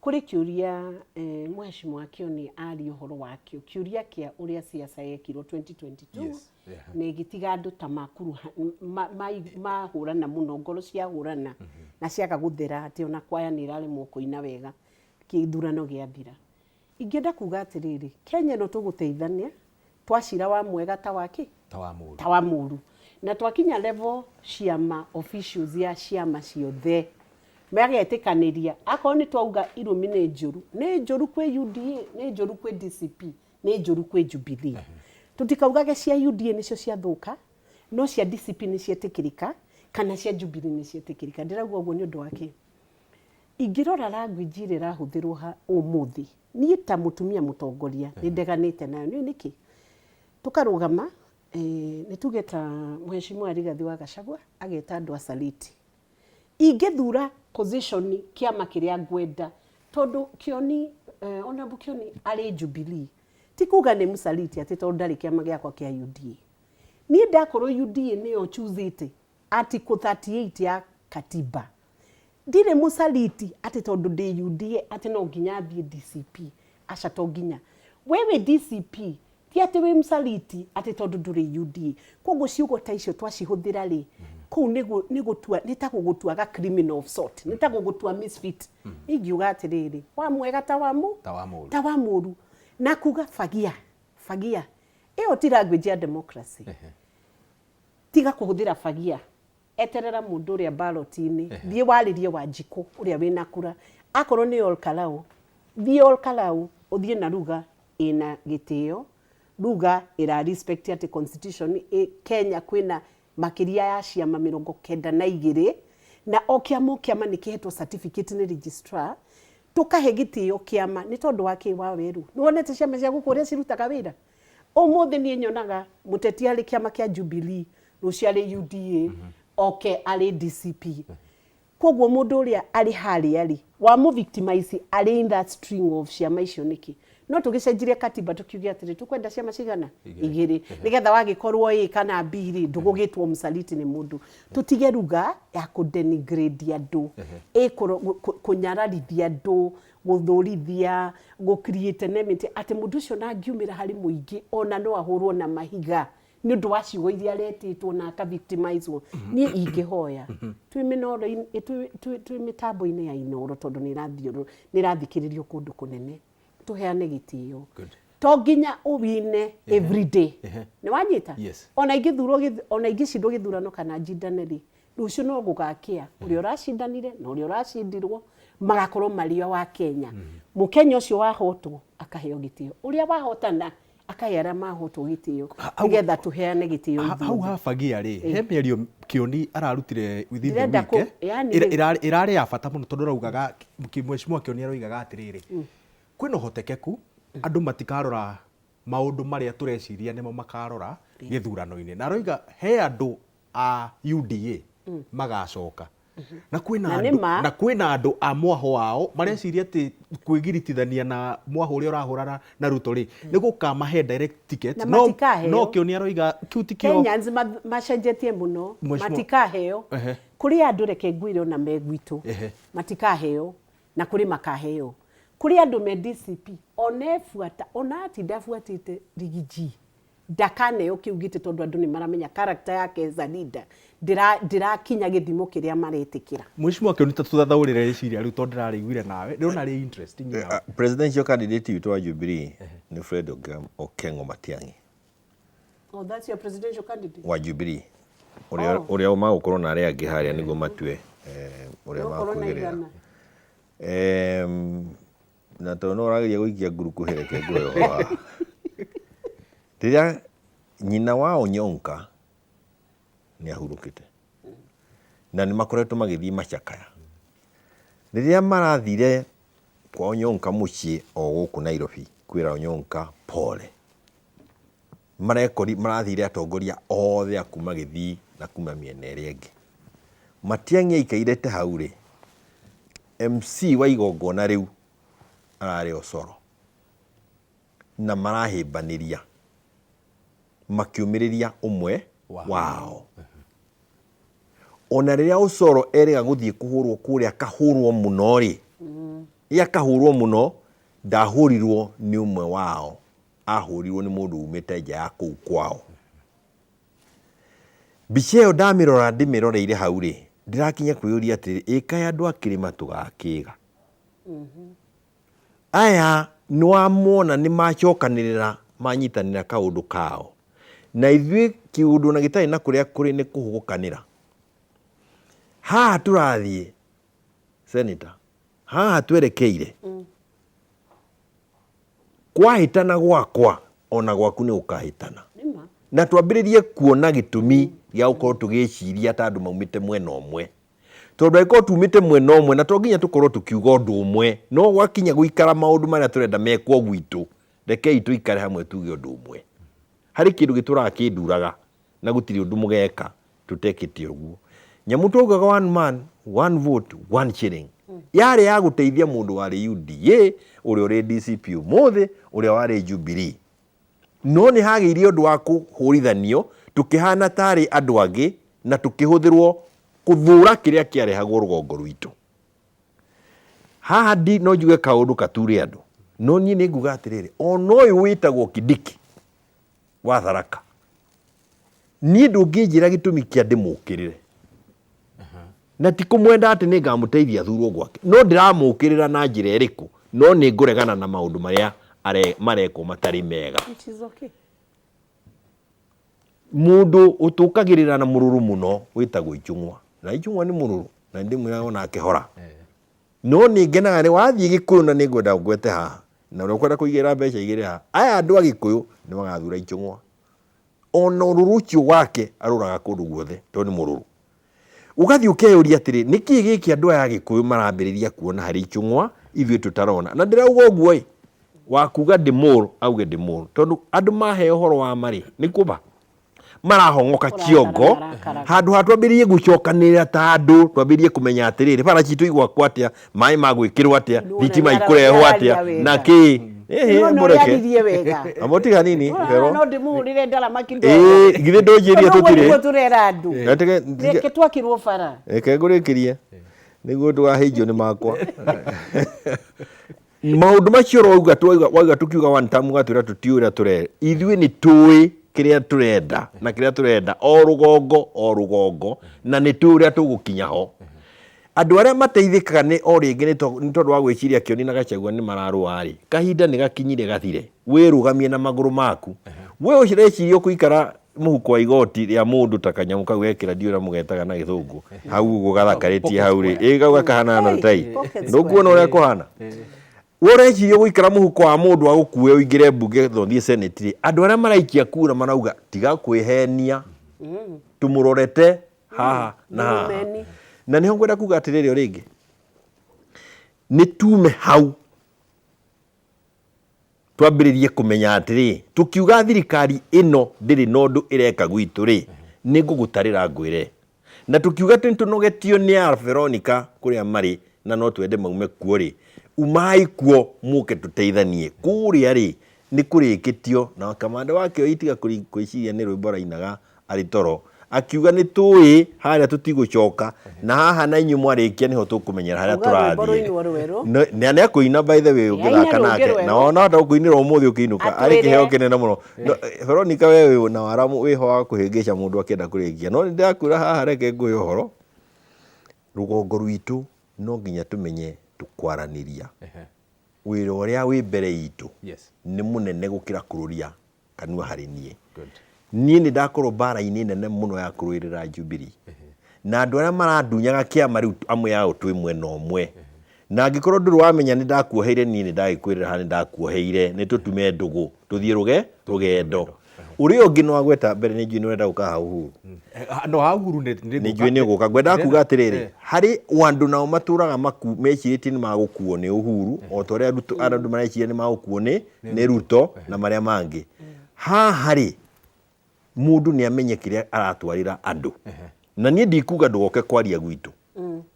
kũrĩ kĩũria mheshimiwa Kĩoni aria ũhoro wakĩo, kĩũria kĩa ũrĩa siasa yekirwo 2022 na ĩgĩtiga andũ ta mahũrana mũno, ngoro ciahũrana na ciaga gũthera atĩ ona kwaya nĩ ĩraremwo kũina wega kĩthurano gĩathira. Ingĩenda kuga atĩrĩrĩ, Kenya ĩno tũgũteithania twacira wa mwega ta wa kĩ? Ta wa mũru. Ta wa mũru. Na twakinya level ciama officials ya ciama ciothe magetĩkanĩria, akorwo nĩ twauga irumi nĩ njũru, nĩ njũru kwĩ UDA, nĩ njũru kwĩ DCP, nĩ njũru kwĩ Jubilee. Tũtikaugage cia UDA nĩcio ciathũka, no cia DCP nĩ cietĩkĩrĩka kana cia Jubilee nĩ cietĩkĩrĩka. Ndĩrauga ũguo nĩ ũndũ wa kĩ? Ingĩrora language ĩrĩa ĩrahũthĩrwo ha ũmũthĩ, niĩ ta mũtumia mũtongoria nĩ ndeganĩte nayo. Nĩũĩ nĩkĩ? Tũkarũgama, nĩ tuge ta Mheshimiwa Rigathi wa Gachagua ageta andũ asaliti. Ingĩthura position kĩama kĩrĩa ngwenda, tondũ Kĩoni, Honorable Kĩoni arĩ Jubilee, ti kuga nĩ mũsaliti atĩ tondũ ndarĩ kĩama gĩakwa kĩa UDA. Niĩ ndakorwo UDA nĩyo chusĩte Article 38 ya katiba, ndirĩ mũsaliti atĩ tondũ ndĩ UDA atĩ no nginya thiĩ DCP. Aca to nginya. We wĩ DCP ti atĩ wĩ mũsaliti atĩ tondũ ndũrĩ UDA. Koguo ciugo ta icio twacihũthĩra rĩ, kũu nĩ gũtua, nĩ ta gũgũtuaga criminal of sort, nĩ ta gũgũtua misfit. Ingiuga atĩrĩrĩ, wa mwega ta wa mũ? Ta wa mũru. Ta wa mũru. Na kuga fagia, fagia. Ĩyo ti language ya democracy. Tiga kũhũthĩra fagia. Eterera mũndũ ũrĩa ballot-inĩ. Thiĩ warĩrie Wanjikũ ũrĩa wĩna kura. Akorwo nĩ Ol Kalou, thiĩ Ol Kalou ũthiĩ na ruga ĩna gĩtĩo, ruga ĩra respect atĩ constitution Kenya kwĩna makĩria ya ciama 92 na o kĩama o kĩama nĩ kĩhetwo certificate nĩ registrar, tũkahe gĩtĩo kĩama nĩ tondũ wa kĩ Wawerũ? Nĩ wonete ciama cia gũkũ ũrĩa cirutaga wĩra? Ũmũthĩ niĩ nyonaga mũteti arĩ kĩama kĩa Jubilee, rũciũ arĩ UDA, oke arĩ DCP. Koguo mũndũ ũrĩa arĩ harĩa rĩ, wamũ victimize arĩ in that string of ciama icio nĩkĩ? No tũgĩcenjirie katiba tũkiuge atĩrĩ, tũkwenda ciama cigana? Igĩrĩ. Nĩgetha wagĩkorwo A kana B rĩ, ndũgũgĩtwo mũsaliti nĩ mũndũ. Tũtige ruga ya kũ denigrate andũ, kũnyararithia andũ, gũthũrithia, gũ create enmity, atĩ mũndũ ũcio ona angiumĩra harĩ mũingĩ ona no ahũrwo na mahiga nĩ ũndũ wa ciugo iria aretĩtwo na aka victimizwo. Niĩ ingĩhoya twĩ mĩnoro-inĩ, twĩ mĩtambo-inĩ ya Inooro tondũ nĩ ĩrathikĩrĩrio kũndũ kũnene, tũheane gĩtĩo. To nginya ũwine every day. Nĩ wanyita? Ona ingĩthurwo, ona ingĩcindwo gĩthurano kana njindane rĩ, rũciũ no gũgakĩa ũrĩa ũracindanire na ũrĩa ũracindirwo magakorwo marĩ o wa Kenya. Mũkenya ũcio wahotwo akaheo gĩtĩo, ũrĩa wahotana akahe arĩa mahotwo gĩtĩo, nĩgetha tũheane gĩtĩo Hau ithuothe. habagia rĩ, he mĩario Kĩoni ararutire within the Ndĩrenda week, yani rĩu- ĩrarĩ ya bata mũno tondũ araugaga, Mheshimiwa Kĩoni aroigaga atĩrĩrĩ, kwĩna ũhotekeku andũ matikarora maũndũ marĩa tũreciria nĩmo makarora gĩthurano-inĩ, na aroiga he andũ a UDA magacoka na kwĩna Na nĩ andũ ma. na kwĩna andũ a mwaho wao mareciria atĩ kwĩgiritithania na mwaho ũrĩa ũrahũrana na Ruto rĩ nĩ gũkamahe direct ticket. Na matikaheo. No Kĩoni aroiga kĩu ti kĩo. Kenyans macenjetie mũno, Mheshimiwa- matikaheo. Kũrĩ andũ reke ngwĩre ona me gwitũ matikaheo, na kũrĩ makaheo. Kũrĩ andũ me DCP ona ebuata ona atinda abuatĩte Riggy G ndakaneo kĩu gĩtĩ tondũ andũ nĩ maramenya character yake as a leader ndĩrakinya gĩthimo kĩrĩa maretĩkĩra. Mheshimiwa Kĩoni, ta tũthathaũrĩre rĩciria rĩu tondũ ndĩrarĩiguire nawe, ndĩrona rĩ interesting nawe. Presidential candidate witũ wa Jubilee nĩ Fred Okengo Matiang'i. Oh, that's your presidential candidate? Wa Jubilee. Ũrĩa ũrĩa magũkorwo na arĩa angĩ harĩa nĩguo matue ũrĩa Nĩgũkorwo na makũigĩrĩra. igana. Na tondũ no ũrageria gũikia nguruku reke nguhe ũhoro wa rĩrĩa nyina wa Onyonka nĩ ahurũkĩte na nĩ makoretwo magĩthiĩ macakaya. Rĩrĩa marathire kwa Onyonka mũciĩ o gũkũ Nairobi kwĩra Onyonka pole, marekori marathire atongoria othe a kuma Gĩthii na kuma mĩena ĩrĩa ĩngĩ. Matiang'i aikaire ta hau rĩ, MC wa igongona rĩu ararĩ Osoro na marahĩmbanĩria makĩũmĩrĩria ũmwe wao. Ona rĩrĩa Osoro erĩga gũthiĩ kũhũrwo kũrĩa akahũrwo mũno rĩ, ĩ akahũrwo mũno, ndahũrirwo nĩ ũmwe wao, ahũrirwo nĩ mũndũ umĩte nja ya kũu kwao. Mbica ĩyo ndamĩrora ndĩmĩroreire hau rĩ, ndĩrakinya kwĩyũria atĩrĩrĩ, ĩ kaĩ andũ a kĩrĩma tũgakĩga? Aya nĩwamona nĩ macokanĩrĩra manyitanĩra kaũndũ kao, na ithuĩ kĩũndũ na gĩtarĩ na kũrĩa kũrĩ nĩ kũhũgũkanĩra. Haha tũrathiĩ Senator, haha twerekeire kwahĩtana gwakwa ona gwaku nĩ gũkahĩtana, na twambĩrĩrie kuona gĩtũmi gĩa gũkorwo tũgĩciria ta andũ maumĩte mwena ũmwe. Tondũ angĩkorwo tumĩte mwena ũmwe na to nginya tũkorwo tũkiuga ũndũ ũmwe, no gwakinya gũikara maũndũ marĩa tũrenda mekwo gwitũ, rekei tũikare hamwe tuge ũndũ ũmwe. Harĩ kĩndũ gĩtũraga kĩnduraga na gũtirĩ ũndũ mũgeka tũtekĩte ũguo. Nyamũ twaugaga one man, one vote, one shilling. Yarĩ ya gũteithia mũndũ warĩ UDA, ũrĩa ũrĩ DCP ũmũthĩ, ũrĩa warĩ Jubilee. No nĩ hagĩire ũndũ wa kũhũrithanio tũkĩhana tarĩ andũ angĩ na tũkĩhũthĩrwo kũthũra kĩrĩa kĩarehagwo rũgongo rwitũ. Haha ndi no njuge kaũndũ kature andũ, no niĩ nĩ nguga atĩrĩrĩ, ona ũyũ wĩtagwo Kindiki wa Tharaka, niĩ ndũngĩnjĩra gĩtũmi kĩa ndĩmũkĩrĩre. Na ti kũmwenda atĩ nĩ ngamũteithia athurwo gwake, no ndĩramũkĩrĩra na njĩra ĩrĩkũ, no nĩ ngũregana na maũndũ marĩa marekwo matarĩ mega. Which is okay. Mũndũ ũtũkagĩrĩra na mũrũrũ mũno wĩtagwo Ichung'wa, na Ichung'wa nĩ mũrũrũ na ndĩmwĩraga onake hora. No nĩ ngenaga nĩ wathiĩ Gĩkũyũ na nĩ ngwenda ngwete haha, na ũrĩa ũkwenda kũigĩrĩra mbeca igĩrĩre haha, aya andũ a Gĩkũyũ nĩ magathura Ichung'wa. Ona ũrũrũ ũcio wake arũraga kũndũ guothe tondũ nĩ mũrũrũ. Ũgathiĩ ũkeyũria atĩrĩ, nĩkĩ gĩkĩ andũ aya a Gĩkũyũ marambĩrĩria kuona harĩ Ichung'wa ithuĩ tũtarona? Na ndĩrauga ũguo ĩ, wa kuga ndĩ auge ndĩ tondũ andũ maheo ũhoro wa ma rĩ, nĩ kũba marahong'oka kĩongo handũ ha twambĩrĩrie gũcokanĩrĩra ta andũ, twambĩrĩrie kũmenya atĩrĩrĩ, bara citũ igwakwo atĩa, maĩ magwĩkĩrwo atĩa, thitima ikũrehwo atĩa, na kĩ. Mũreke amotiga nini Vero. No ndĩmũhũrĩre ndarama kidogo. Ĩĩ, githĩ ndũnjĩrie tũtirĩ nĩguo tũrera andũ. Reke twakĩrwo bara. Reke ngũrĩkĩrie nĩguo ndũgahĩnjio nĩ makwa. Maũndũ macio ũrauga wauga tũkiuga one time ũgatwĩra tũtiũĩ ũrĩa tũrenda. Ithuĩ nĩ tũĩ kĩrĩa tũrenda na kĩrĩa tũrenda o rũgongo o rũgongo, na nĩ tũĩ ũrĩa tũgũkinya ho. Andũ arĩa mateithĩkaga nĩ o rĩngĩ nĩ tondũ wa gwĩciria Kĩoni na Gachagua nĩ mararũa rĩ, kahinda nĩ gakinyire gathire, wĩrũgamie na magũrũ maku. We ũreciria ũkũikara mũhuko wa igoti rĩa mũndũ ta kanyamũ kau gekĩra ndiũĩ ũrĩa mũgetaga na gĩthũngũ, hau ũguo gathakarĩtie hau rĩ, ĩ kau gakahana na tai, ndũkuona ũrĩa kũhana? We ũreciria ũgũikara mũhuko wa mũndũ agũkue ũingĩre mbunge na ũthiĩ senate rĩ, andũ arĩa maraikia kura marauga tiga kwĩhenia, tũmũrorete haha na haha. Na nĩho ngwenda kuga atĩrĩrĩ o rĩngĩ, nĩ tume hau twambĩrĩrie kũmenya atĩrĩ, tũkiuga thirikari ĩno ndĩrĩ na ũndũ ĩreka gwitũ rĩ, nĩ ngũgũtarĩra ngwĩre. Na tũkiuga atĩ nĩtũnogetio nĩ a Veronica kũrĩa marĩ na no twende maume kuo rĩ, umai kuo mũke tũteithanie. Kũrĩa rĩ, nĩ kũrĩkĩtio na kamanda wa Kĩoi tiga kwĩciria nĩ rwĩmbo arainaga arĩ toro, akiuga nĩ tũĩ harĩa tũtigũcoka na haha na inyuĩ mwarĩkia nĩho tũkũmenyera harĩa tũrathiĩ. Na nĩ akũina by the way ũngĩthaka nake, na wona hota gũkũinĩra ũmũthĩ ũkĩinũka arĩ kĩheo kĩnene mũno. Veronica we wĩ na wara wĩho wa kũhĩngĩca mũndũ akĩenda kũrĩkia, no nĩ ndĩrakwĩra haha reke ngũhe ũhoro, rũgongo rwitũ no nginya tũmenye tũkwaranĩria. Wĩra ũrĩa wĩ mbere itũ nĩ mũnene gũkĩra kũrũria kanua harĩ niĩ. Niĩ nĩ ndakorwo mbara-inĩ nene mũno ya kũrũĩrĩra Jubilee. Na andũ arĩa marandunyaga kĩama rĩu amwe ao twĩ mwena ũmwe. Na angĩkorwo ndũrĩ wamenya nĩ ndakuoheire niĩ nĩ ndagĩkwĩrĩra haha nĩ ndakuoheire, nĩ tũtume ndũgũ tũthiĩ rũgendo. Ũrĩa ũngĩ no agweta mbere nĩ njũĩ nĩ ũrenda gũka ha Uhuru. No ha Uhuru nĩ Nĩ njũĩ nĩ ũgũka. Ngwendaga kuga atĩrĩrĩ, harĩ andũ nao matũraga mecirĩtie nĩ magũkuo nĩ Uhuru, o ta ũrĩa andũ mareciria nĩ magũkuo nĩ Ruto na marĩa mangĩ. Haha rĩ, mũndũ nĩ amenye kĩrĩa aratwarĩra andũ. Na niĩ ndikuga ndũgoke kwaria gwitũ.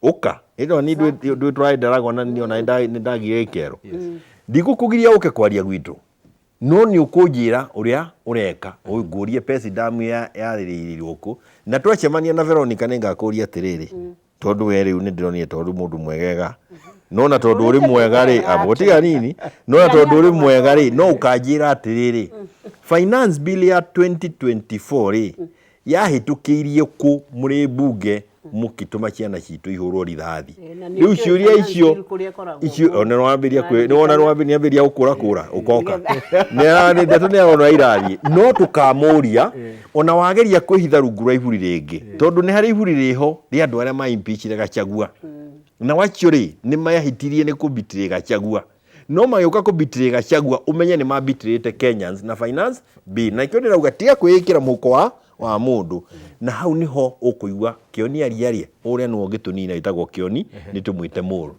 Ũka. Ĩno niĩ ndwĩ tũrarĩ Ndaragwa na niĩ ona nĩ ndagire gĩkero. Ndigũkũgiria ũke kwaria gwitũ. No nĩ ũkũnjĩra ũrĩa ũreka, ngũrie Pesi Dam yarĩrĩirio kũ. Na twacemania na Veronica nĩ ngakũria atĩrĩrĩ, tondũ we rĩu nĩ ndĩronire tondũ mũndũ mwegega. No na tondũ ũrĩ mwega rĩ, abo tiga nini, no na tondũ ũrĩ mwega rĩ, no ũkanjĩra atĩrĩrĩ, finance bill ya 2024 rĩ, yahĩtũkĩirio kũ mũrĩ mbunge mũkĩtũma ciana citũ ihũrwo rithathi. Rĩu ciũria icio icio ona nĩwambĩrĩria kwĩ nĩwona nĩwambĩrĩria gũkũra kũra ũkoka. Nĩ ndeto nĩ arona irathiĩ. No tũkamũria ona wageria kwĩhitha rungu rwa iburi rĩngĩ, tondũ nĩ harĩ iburi rĩho rĩa andũ arĩa ma impeachire Gachagua. Na wacio rĩ, nĩ mayahĩtirie nĩ kũ betray Gachagua. No magĩũka kũ betray Gachagua ũmenye nĩ ma betrayte Kenyans na finance bill. Na nĩkĩo ndĩrauga tiga kwĩĩkĩra mũhuko wa Wa mũndũ na hau nĩho ũkũigua Kĩoni aria ũrĩa nĩwe ũngĩtũnina wĩtagwo Kĩoni, nĩ tũmwĩte mũl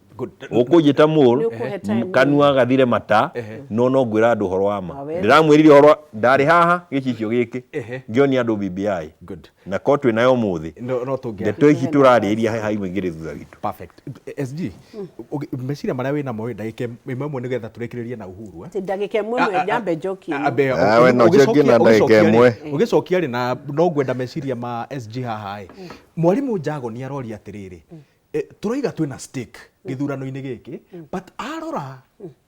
ũkũnjĩta mũl. Nĩ ũkũhe time. Kanua gathire mata, no ngwĩra andũ ũhoro wa ma. Wawega. Ndĩramwĩrire ũhoro ndarĩ haha gĩcicio gĩkĩ ngĩonia andũ BBI Good. Na ko twĩ nayo ũmũthĩ. No tũngĩa ndeto ici tũrarĩria haha imwe igĩrĩ thutha witũ. Perfect. SG, meciria marĩa wĩnamo rĩ, ndagĩka ĩmwe ĩmwe nĩgetha tũrĩkĩrĩrie na Uhuru, eh? Atĩ ndagĩka ĩmwe ĩmwe nyambe njokie ĩno. Ambe, Ah, we no njokie na ndagĩka ĩmwe. Ũgĩcokia rĩ, na no ngwenda meciria ma SG haha ĩ, mwarimũ Jago nĩ aroria atĩrĩrĩ, tũroiga twĩna stake gĩthurano-inĩ gĩkĩ, but arora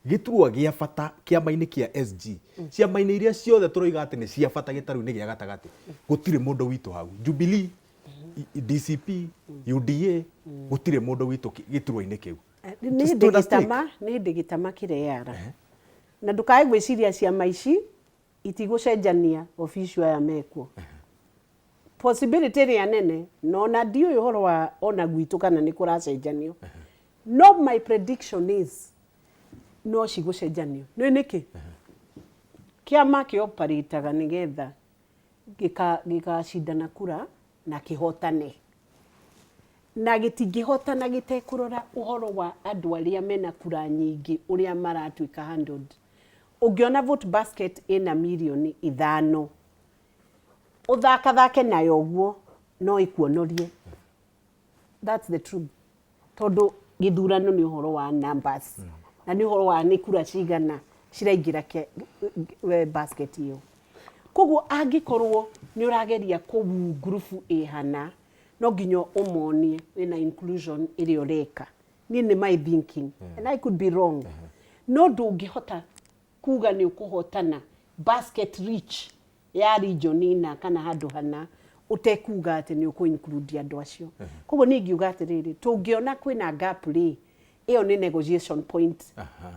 gĩturwa gĩa bata kĩama-inĩ kĩa SG, ciama-inĩ iria ciothe tũroiga atĩ nĩ cia bata gĩtarũ-inĩ gĩa gatagatĩ, gũtirĩ mũndũ witũ hau. Jubilee, DCP, UDA, gũtirĩ mũndũ witũ gĩturwa-inĩ kĩu. Nĩ hĩndĩ Twĩna stake. gĩtama, nĩ hĩndĩ gĩtama kĩreyara na ndũkae gwĩciria ciama ici itigũcenjania official aya mekuo, possibility ĩrĩa nene, no na ndiũĩ ũhoro wa ona gwitũ kana nĩ kũracenjanio, no my prediction is no cigũcenjanio. Nĩ nĩkĩ kĩama kĩoparĩtaga nĩgetha gĩkacindana kura na kĩhotane, na gĩtingĩhotana gĩtekũrora ũhoro wa andũ arĩa mena kura nyingĩ ũrĩa maratuĩka handled. Ũngĩona vote basket ĩna mirioni 5, ũthakathake nayo ũguo no ĩkuonorie. That's the truth, tondũ gĩthurano nĩ ũhoro wa numbers na nĩ ũhoro wa nĩ kura cigana ciraingĩra basket ĩyo. Koguo angĩkorwo nĩ ũrageria kũwu ngurubu ĩhana, no nginya ũmonie wĩna inclusion ĩrĩa ũreka. Niĩ nĩ my thinking and I could be wrong, no ndũngĩhota kuga nĩ ũkũhotana basket reach ya region ina kana handũ hana ũtekuga atĩ nĩ ũkũ include andũ acio. Koguo niĩ ingiuga atĩrĩrĩ, tũngĩona kwĩna gap rĩ, ĩyo nĩ negotiation point,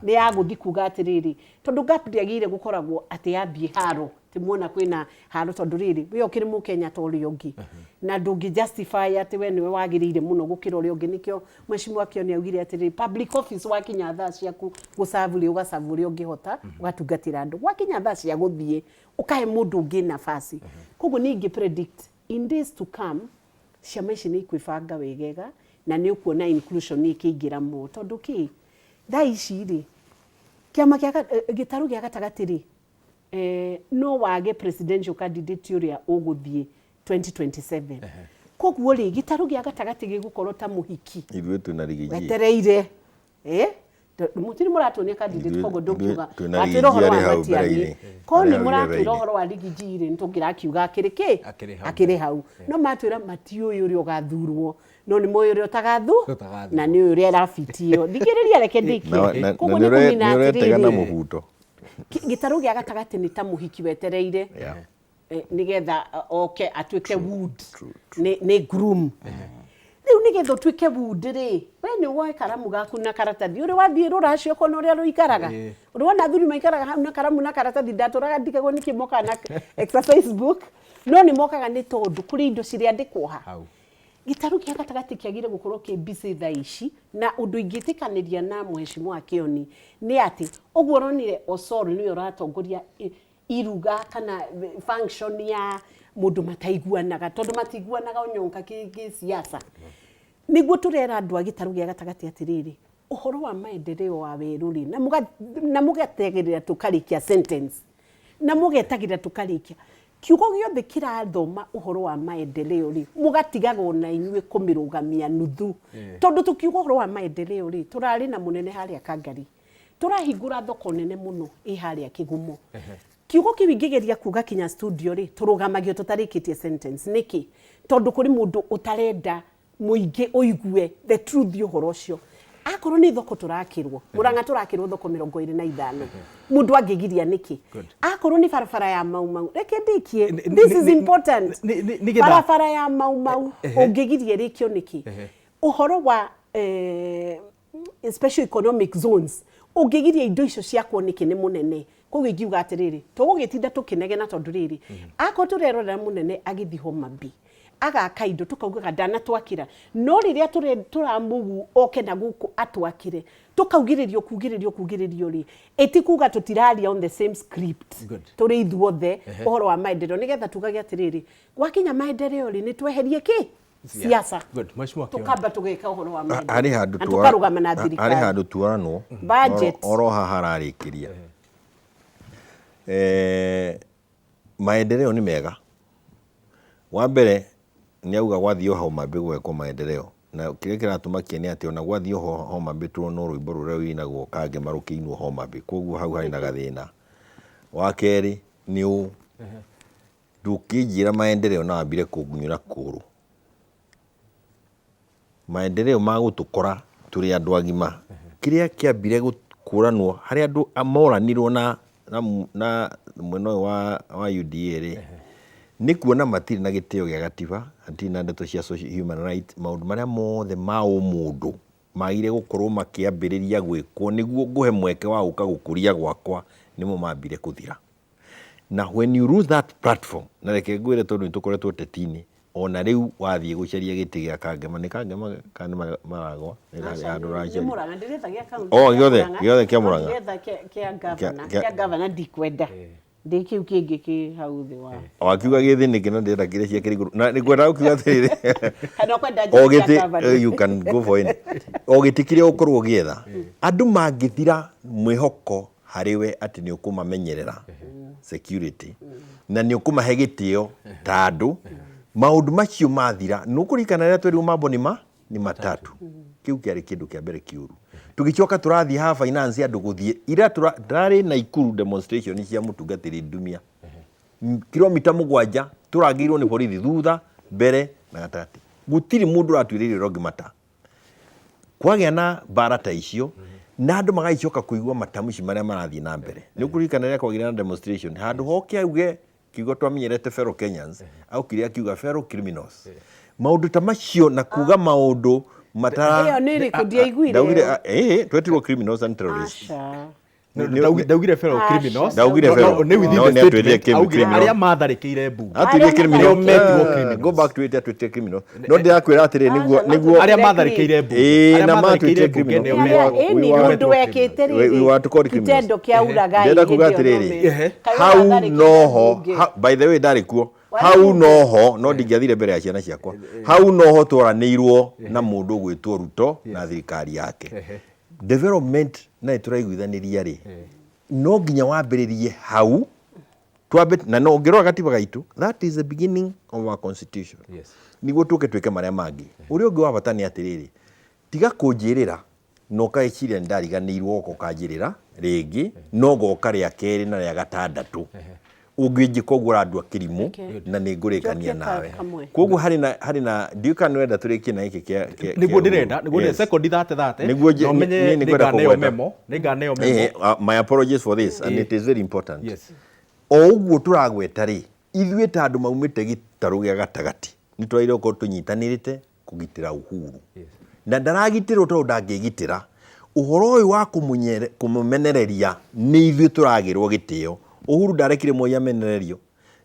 nĩ ya gũthi kuga atĩrĩrĩ, tondũ gap ndĩagĩrĩire gũkoragwo atĩ yambie haro, atĩ muona kwĩna haro, tondũ rĩrĩ we ũkĩrĩ mũkenya ta ũrĩa ũngĩ na ndũngĩ justify atĩ we nĩwe wagĩrĩire mũno gũkĩra ũrĩa ũngĩ. Nĩkĩo mheshimiwa Kĩoni augire atĩrĩrĩ, public office wakinya thaa ciaku gũcabu rĩ, ũgacabu ũrĩa ũngĩhota, ũgatungatĩra andũ. Gwakinya thaa cia gũthiĩ, ũkahe mũndũ ũngĩ nafasi. Koguo niĩ ingĩ predict in days to come ciama ici nĩ ikwĩbanga wegega na nĩ ũkuona inclusion ĩkĩingĩra mo, tondũ kĩ thaa ici rĩ, kĩama kĩa gĩtarũ gĩa gatagatĩ rĩ, no wage presidential candidate ũrĩa ũgũthiĩ 2027. Koguo rĩ, gĩtarũ gĩa gatagatĩ gĩgũkorwo ta mũhiki Ithuĩ twĩna Riggy G. wetereire, mũtirĩ mũratuonia candidate. Koguo ndũngiuga Twĩna watwĩra ũhoro Riggy G wa arĩ hau Matiang'i mbere-inĩ. ko Arĩ nĩ hau mũratwĩra mbere-inĩ. ũhoro wa Riggy G rĩ, nĩ tũngĩrakiuga akĩrĩ kĩ Akĩrĩ hau. Akĩrĩ hau, no matwĩra matiũĩ ũrĩa ũgathurwo, no nĩ moĩ ũrĩa ũtagathu Ũtagathurwo. Na nĩ ũyũ ũrĩa ĩrabitio. Thikĩrĩria, reke ndĩkie. Na Koguo nĩ nĩ kũmina ũretega na atĩrĩrĩ, mũbuto. Gĩtarũ gĩa gatagatĩ nĩ ta mũhiki wetereire nĩgetha oke atuĩke wood, nĩ groom. Rĩu nĩgetha ũtuĩke wood rĩ, we nĩ woe karamu gaku na karatathi ũrĩ wathiĩ rũracio ũkona ũrĩa rũikaraga. Ũrĩ wona athuri maikaraga hau na karamu na karatathi? Ndatũraga ndigagwo nĩkĩ mokaga na exercise book, no nĩ mokaga nĩ tondũ kũrĩ indo cirĩandĩkwo ha Hau. Gĩtarũ kĩa gatagatĩ kĩagĩrĩire gũkorwo kĩ busy thaa ici. Na ũndũ ingĩtĩkanĩria na mheshimiwa Kĩoni nĩ atĩ ũguo ũronire Osoro nĩwe ũratongoria iruga kana function ya mũndũ mataiguanaga, tondũ matiguanaga onyonka kĩsiasa. Nĩguo tũrera andũ a gĩtarũ gĩa gatagatĩ atĩrĩrĩ, ũhoro wa maendeleo wa werũ rĩ, na mũgategĩrĩra tũkarĩkia sentence na mũgetagĩrĩra tũkarĩkia kiugo gĩothe kĩrathoma ũhoro wa maendeleo rĩ, mũgatigaga ona inyuĩ kũmĩrũgamia nuthu, tondũ tũkiuga ũhoro wa maendeleo rĩ, tũrarĩ na mũnene harĩa Kangari, tũrahingũra thoko nene mũno ĩ harĩa Kĩgumo. Kiugo kĩu ingĩgeria kuga kinya studio rĩ, tũrũgamagio tũtarĩkĩtie sentence. Nĩkĩ? Tondũ kũrĩ mũndũ ũtarenda mũingĩ ũigue the truth ũhoro ũcio. Akorwo nĩ thoko tũrakĩrwo Mũrang'a, tũrakĩrwo thoko 25, mũndũ angĩgiria nĩkĩ? Akorwo nĩ barabara ya Mau Mau, reke ndĩkie, this is important, nĩgetha- barabara ya Mau Mau ũngĩgiria ĩrĩkio nĩkĩ? Ũhoro wa special economic zones, ũngĩgiria indo icio ciakwo nĩkĩ? Nĩ mũnene. Koguo ingiuga atĩrĩrĩ, tũgũgĩtinda tũkĩnegena tondũ rĩrĩ, akorwo tũrerorera mũnene agĩthiĩ Homa Bay, Agaka indo tũkaugaga ndanatwakĩra, no rĩrĩa tũramugu oke na gũkũ atwakĩre, tũkaugĩrĩrio kugĩrĩrio kugĩrĩrio rĩ, ĩti kuga tũtiraria on the same script. Tũrĩ ithuothe ũhoro wa maendeleo, nĩgetha tugage atĩrĩrĩ, gwakinya maendeleo rĩ, nĩ tweherie kĩ siasa. Good. Mheshimiwa Kioni. Tukamba tũgeka ũhoro wa maendeleo Harĩ handũ na tũkarũgama na harĩ thirikari handũ tuoranwo. Budget. Oro haha hararĩkĩria. Maendeleo nĩ mega. Wa mbere nĩ auga gwathiĩ Homa Bay gwekwo maendeleo, na kĩrĩa kĩratũmakia nĩ atĩ ona gwathiĩ Homa Bay tuona rwĩmbo rũrĩa rũinagwo Kangema rũkĩinwo Homa Bay, koguo hau harĩ na gathĩna. Wa kerĩ nĩ ũũ, ndũkĩnjĩra maendeleo na wambire kũngunyũra kũgũrũ. Maendeleo ma gũtũkora tũrĩ andũ agima, kĩrĩa kĩambire gũkũranwo harĩa andũ moranirwo na mwena ũyũ wa UDA rĩ, nĩ kuona matirĩ na gĩtĩo gĩa gatiba, matirĩ na ndeto cia social human rights, maũndũ marĩa mothe ma ũmũndũ magire gũkorwo makĩambĩrĩria gwĩkwo nĩguo ngũhe mweke wa gũka gũkũria gwakwa, nĩmo mambire kũthira. Na when you lose that platform, na reke ngwĩre tondũ nĩ tũkoretwo ũteti-inĩ, ona rĩu wathiĩ gũcaria gĩtĩ gĩa Kangema, nĩ Kangema kana nĩ Maragwa? Nĩ handũ Nĩ ũracaria. Mũrang'a, ndĩretha gĩa kaunti Oh, kĩa gĩothe, Mũrang'a, gĩothe kĩa no Mũrang'a. ndiretha kĩa gavana, Kĩa- kĩa gavana ndikwenda. Ndĩ kĩu kĩngĩ kĩ hau thĩ wa. Wakiuga gĩthĩ nĩkĩ na ndĩrenda kĩrĩa cia kĩrĩ igũrũ? Na nĩngwendaga gũkiuga atĩrĩrĩ, Kana ũkwenda o njĩre kĩa gĩtĩ, gavana? you can go for any. O gĩtĩ kĩrĩa ũkorwo ũgĩetha, andũ mangĩthira mwĩhoko harĩ we atĩ nĩ ũkũmamenyerera security na nĩ ũkũmahe gĩtĩo ta andũ, maũndũ macio mathira, nĩ ũkũririkana rĩrĩa twerirwo mambo nĩ ma nĩ matatu, kĩu kĩarĩ kĩndũ kĩa mbere kĩũru. Tũgĩcoka tũrathiĩ haha finance, andũ gũthiĩ ira tũrarĩ Naikuru demonstration cia mũtungatĩri Ndumia, kilomita 7 tũrangĩirwo nĩ borithi thutha, mbere na gatagatĩ, gũtirĩ mũndũ ũratuĩrĩire ũrĩa ũngĩ mata. Kwagĩa na mbara ta icio na andũ magagĩcoka kũigua matamshi marĩa marathiĩ na mbere. Nĩ ũkũririkana rĩrĩa kwagĩire na demonstration, handũ hoke auge kiugo twamenyerete fellow Kenyans, aukire akiuga fellow criminals, maũndũ ta macio na kuga maũndũ matara. Ĩyo nĩ ĩrĩkũ? Ndiaiguire Ndaugire ĩyo. Twetirwo criminals and terrorists. Aca. Ndaugire fellow Aca. criminals. Ndaugire No, fellow. no, nĩ within No, the nĩ atwĩrire statement, augire criminal. arĩa matharĩkĩire mbunge. Atwĩrire Arĩa criminal. Nĩo metirwo Ah, criminals. go back to it, atwĩtire criminal. No ndĩrakwĩra atĩrĩ, nĩguo Aca, nĩguo Arĩa matharĩkĩire mbunge. Ĩĩ, Arĩa na matharĩkĩire matwĩtire mbunge criminal. nĩo We Arĩa- were- ĩni we were- mũndũ wekĩte we were to call rĩrĩ criminals. kitendo kĩa uragai. Ndĩrenda kuga Hĩndĩ ĩyo no atĩrĩrĩ, Kaĩ hau ũratharĩkĩire noho mbunge? By the way, ndarĩ kuo. Warĩ Hau mbunge? noho no ndingĩathire mbere ya ciana ciakwa. Hau noho twaranĩirwo na mũndũ ũgwĩtwo Ruto na thirikari yake. Development na tũraiguithanĩria rĩ, no nginya wambĩrĩrie hau twambe, na no ũngĩrora gatiba gaitũ, that is the beginning of our constitution. Niguo tũke twĩke marĩa mangĩ. Ũrĩa ũngĩ wa bata nĩ atĩrĩrĩ, tiga kũnjĩrĩra na ũkaeciria nĩ ndariganĩirwo, goka ũkanjĩrĩra rĩngĩ, no goka rĩa kerĩ na rĩa gatandatũ ũngĩnjĩka ũguo ũrandua kĩrimũ. Na nĩ ngũrĩkania Njokie nawe. Kamwe. Koguo harĩ na ndiũĩ kana nĩũrenda tũrĩkie na gĩkĩ kĩa Nĩguo kĩa ndĩrenda, nĩguo Yes. sekondi thate thate. Nĩguo Na ũmenye niĩ nĩngwenda nĩnganeo kũgweta. memo, nĩnganeo memo. My apologies for this and it is very important. O ũguo tũragweta rĩ, ithuĩ ta andũ maumĩte gĩtarũ gĩa gatagatĩ nĩ twagĩrĩirwo gũkorwo tũnyitanĩrĩte kũgitĩra Uhuru, na ndaragitĩrwo tondũ ndangĩgitĩra. Ũhoro ũyũ wa kũmũmenereria nĩ ithuĩ tũragĩrwo gĩtĩo. Uhuru ndarekire Moi amenererio,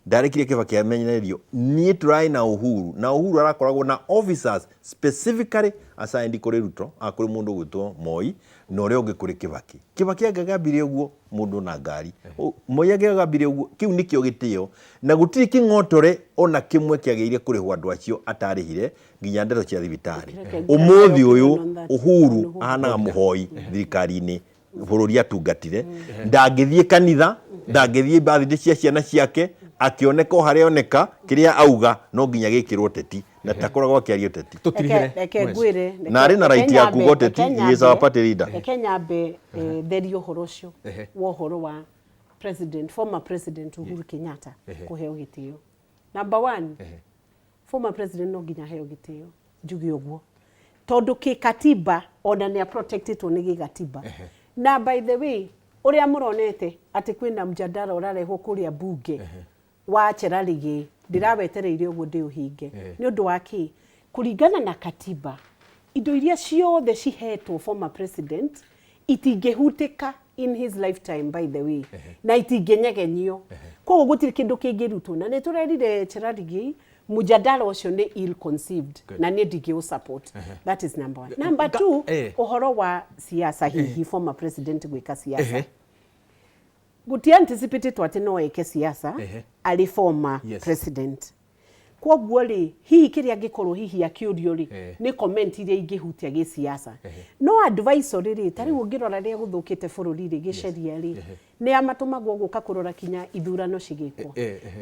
ndarekire Kibaki amenererio. Niĩ tũrarĩ na Uhuru, na Uhuru arakoragwo na officers specifically assigned kũrĩ Ruto, kũrĩ mũndũ ũgwĩtwo Moi na ũrĩa ũngĩ kũrĩ Kibaki. Kibaki angĩagambire ũguo mũndũ na ngari, Moi angĩagambire ũguo, kĩu nĩkĩo gĩtĩo, na gũtirĩ kĩng'otore ona kĩmwe kĩagĩrĩire kũrĩhwo andũ acio atarĩhire nginya ndeto cia thibitarĩ. Reke Ũmũthĩ ũyũ on that. Uhuru ahanaga mũhoi thirikari-inĩ bũrũri atungatire. Ndangĩthiĩ kanitha, ndangĩthiĩ birthday cia ciana ciake, akĩoneka o harĩa oneka, kĩrĩa auga no nginya gĩkĩrwo ũteti, na takoragwo akĩaria ũteti. Tũtirihĩre. Reke ngwĩre. Na arĩ na right ya kuga ũteti, he is our party leader. Reke nyambe therie ũhoro ũcio wa ũhoro wa president, former President Uhuru Kenyatta kũheo gĩtĩo. Number one, former president no nginya aheo gĩtĩo, njuge ũguo, tondũ kĩkatiba ona nĩ aprotectĩtwo nĩ gĩgatiba. Na by the way, ũrĩa mũronete atĩ kwĩna mjadala ũrarehwo kũrĩa bunge wa Cherargei, ndĩrawetereire ũguo ndĩũhinge. Nĩ ũndũ wa kĩ? Kũringana na katiba, indo iria ciothe cihetwo former president itingĩhutĩka in his lifetime, by the way, na itingĩnyegenyio. Koguo gũtirĩ kĩndũ kĩngĩrutwo, na nĩ tũrerire Cherargei. Mujadala ũcio nĩ ill conceived Good. na niĩ ndingĩ support. Ehe. That is number one. Number two, ũhoro wa siasa, hihi former president gwĩka siasa, guti anticipated atĩ no eke siasa arĩ former president. Kwoguo rĩ, hihi kĩrĩa angĩkorwo hihi akĩũrio rĩ, nĩ comment iria ingĩhutia gĩsiasa. No advisory rĩ, ta rĩu ũngĩrora rĩrĩa gũthũkĩte bũrũri rĩ, gĩceria rĩ, nĩ amatũmagwo gũka kũrora kinya ithurano cigĩkwo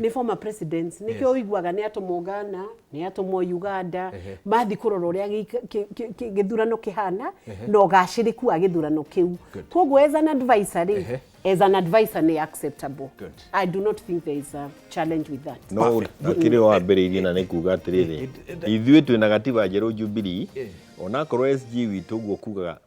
nĩ former presidents. Nĩkĩo ũiguaga nĩ atũmwo Ghana, nĩ atũmwo Uganda, mathi kũrora ũrĩa gĩthurano kĩhana na ũgacĩrĩku wa gĩthurano kĩu. Koguo as an advisor rĩ, as an advisor nĩ acceptable. I do not think there is a challenge with that. No kĩrĩa wambĩrĩirie na nĩ kuga atĩrĩrĩ, ithuĩ twĩna gatiba njerũ Jubilee, onakorwo SG witũ ũguo kugaga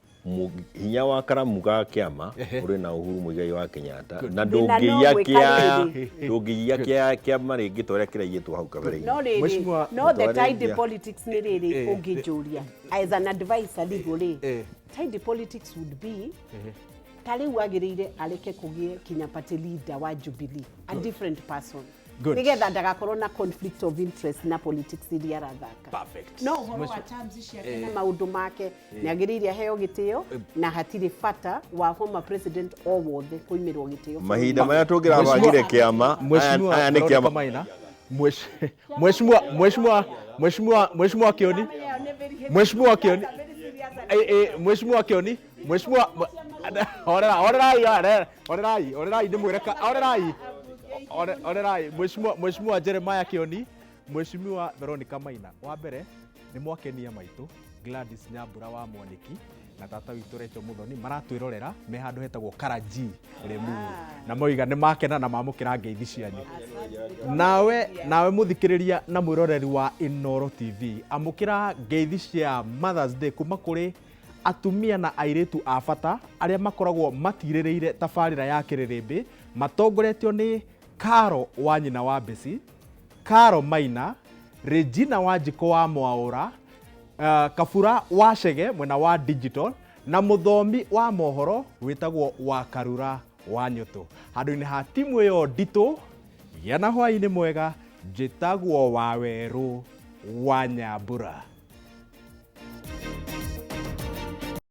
hinya wa karamu ga kĩama ũrĩ na Uhuru Muigai wa Kenyatta na Thĩna no ndũngĩiya gwĩka kĩaya, rĩrĩ. ndũngĩiya kĩaya kĩama rĩngĩ ta ũrĩa kĩraiyĩtwo hau kabere-inĩ. No rĩrĩ, Mheshimiwa- no the Twarĩria. tidy politics nĩ rĩrĩ, ũngĩnjũria as an advisor legal rĩ, tidy politics would be ta rĩu agĩrĩire areke kũgĩe kinya party leader wa Jubilee, a different person, nĩgetha ndagakorwo na conflict of interest na politics iria arathaka. No ũhoro wa terms ciake na maũndũ make, nĩ agĩrĩire aheo gĩtĩo na hatirĩ bata wa former president o wothe kũimĩrwo gĩtĩo. Mahinda marĩa tũngĩrabangire kĩama aya Mheshimiwa aya nĩ Veronica kĩama Maina, Mheshimiwa Mheshimiwa Mheshimiwa Mheshimiwa Kioni, Mheshimiwa Kioni, Mheshimiwa Kioni, Mheshimiwa, horera, horerai, horera, horerai, horerai, ndĩmwĩre horerai, horerai. Mheshimiwa Mheshimiwa Jeremiah Kioni, Mheshimiwa Veronica Maina, wa mbere nĩ mwakenia maitũ Gladys Nyambura wa Mwaniki na tata witũ Rachel Muthoni maratwĩrorera me handũ hetagwo Karaji Limuru, na moiga nĩ makena na mamũkĩra ngeithi cianyu. Nawe mũthikĩrĩria na mwĩroreri wa Inooro TV, amũkĩra ngeithi cia Mothers Day kuma kũrĩ atumia na airĩtu a bata arĩa makoragwo matirĩrĩire tabarĩra ya Kĩrĩrĩmbĩ, matongoretio nĩ Karo wa nyina wa Besi, Karo Maina, Regina Wanjikũ wa Mwaũra, Kabura wa Chege mwena wa digital, na mũthomi wa mohoro wĩtagwo wa Karura wa Nyũtũ. Handũ-inĩ ha timu ĩyo nditũ, gĩa na hwaĩ-inĩ mwega. Njĩtagwo Wawerũ wa Nyambura.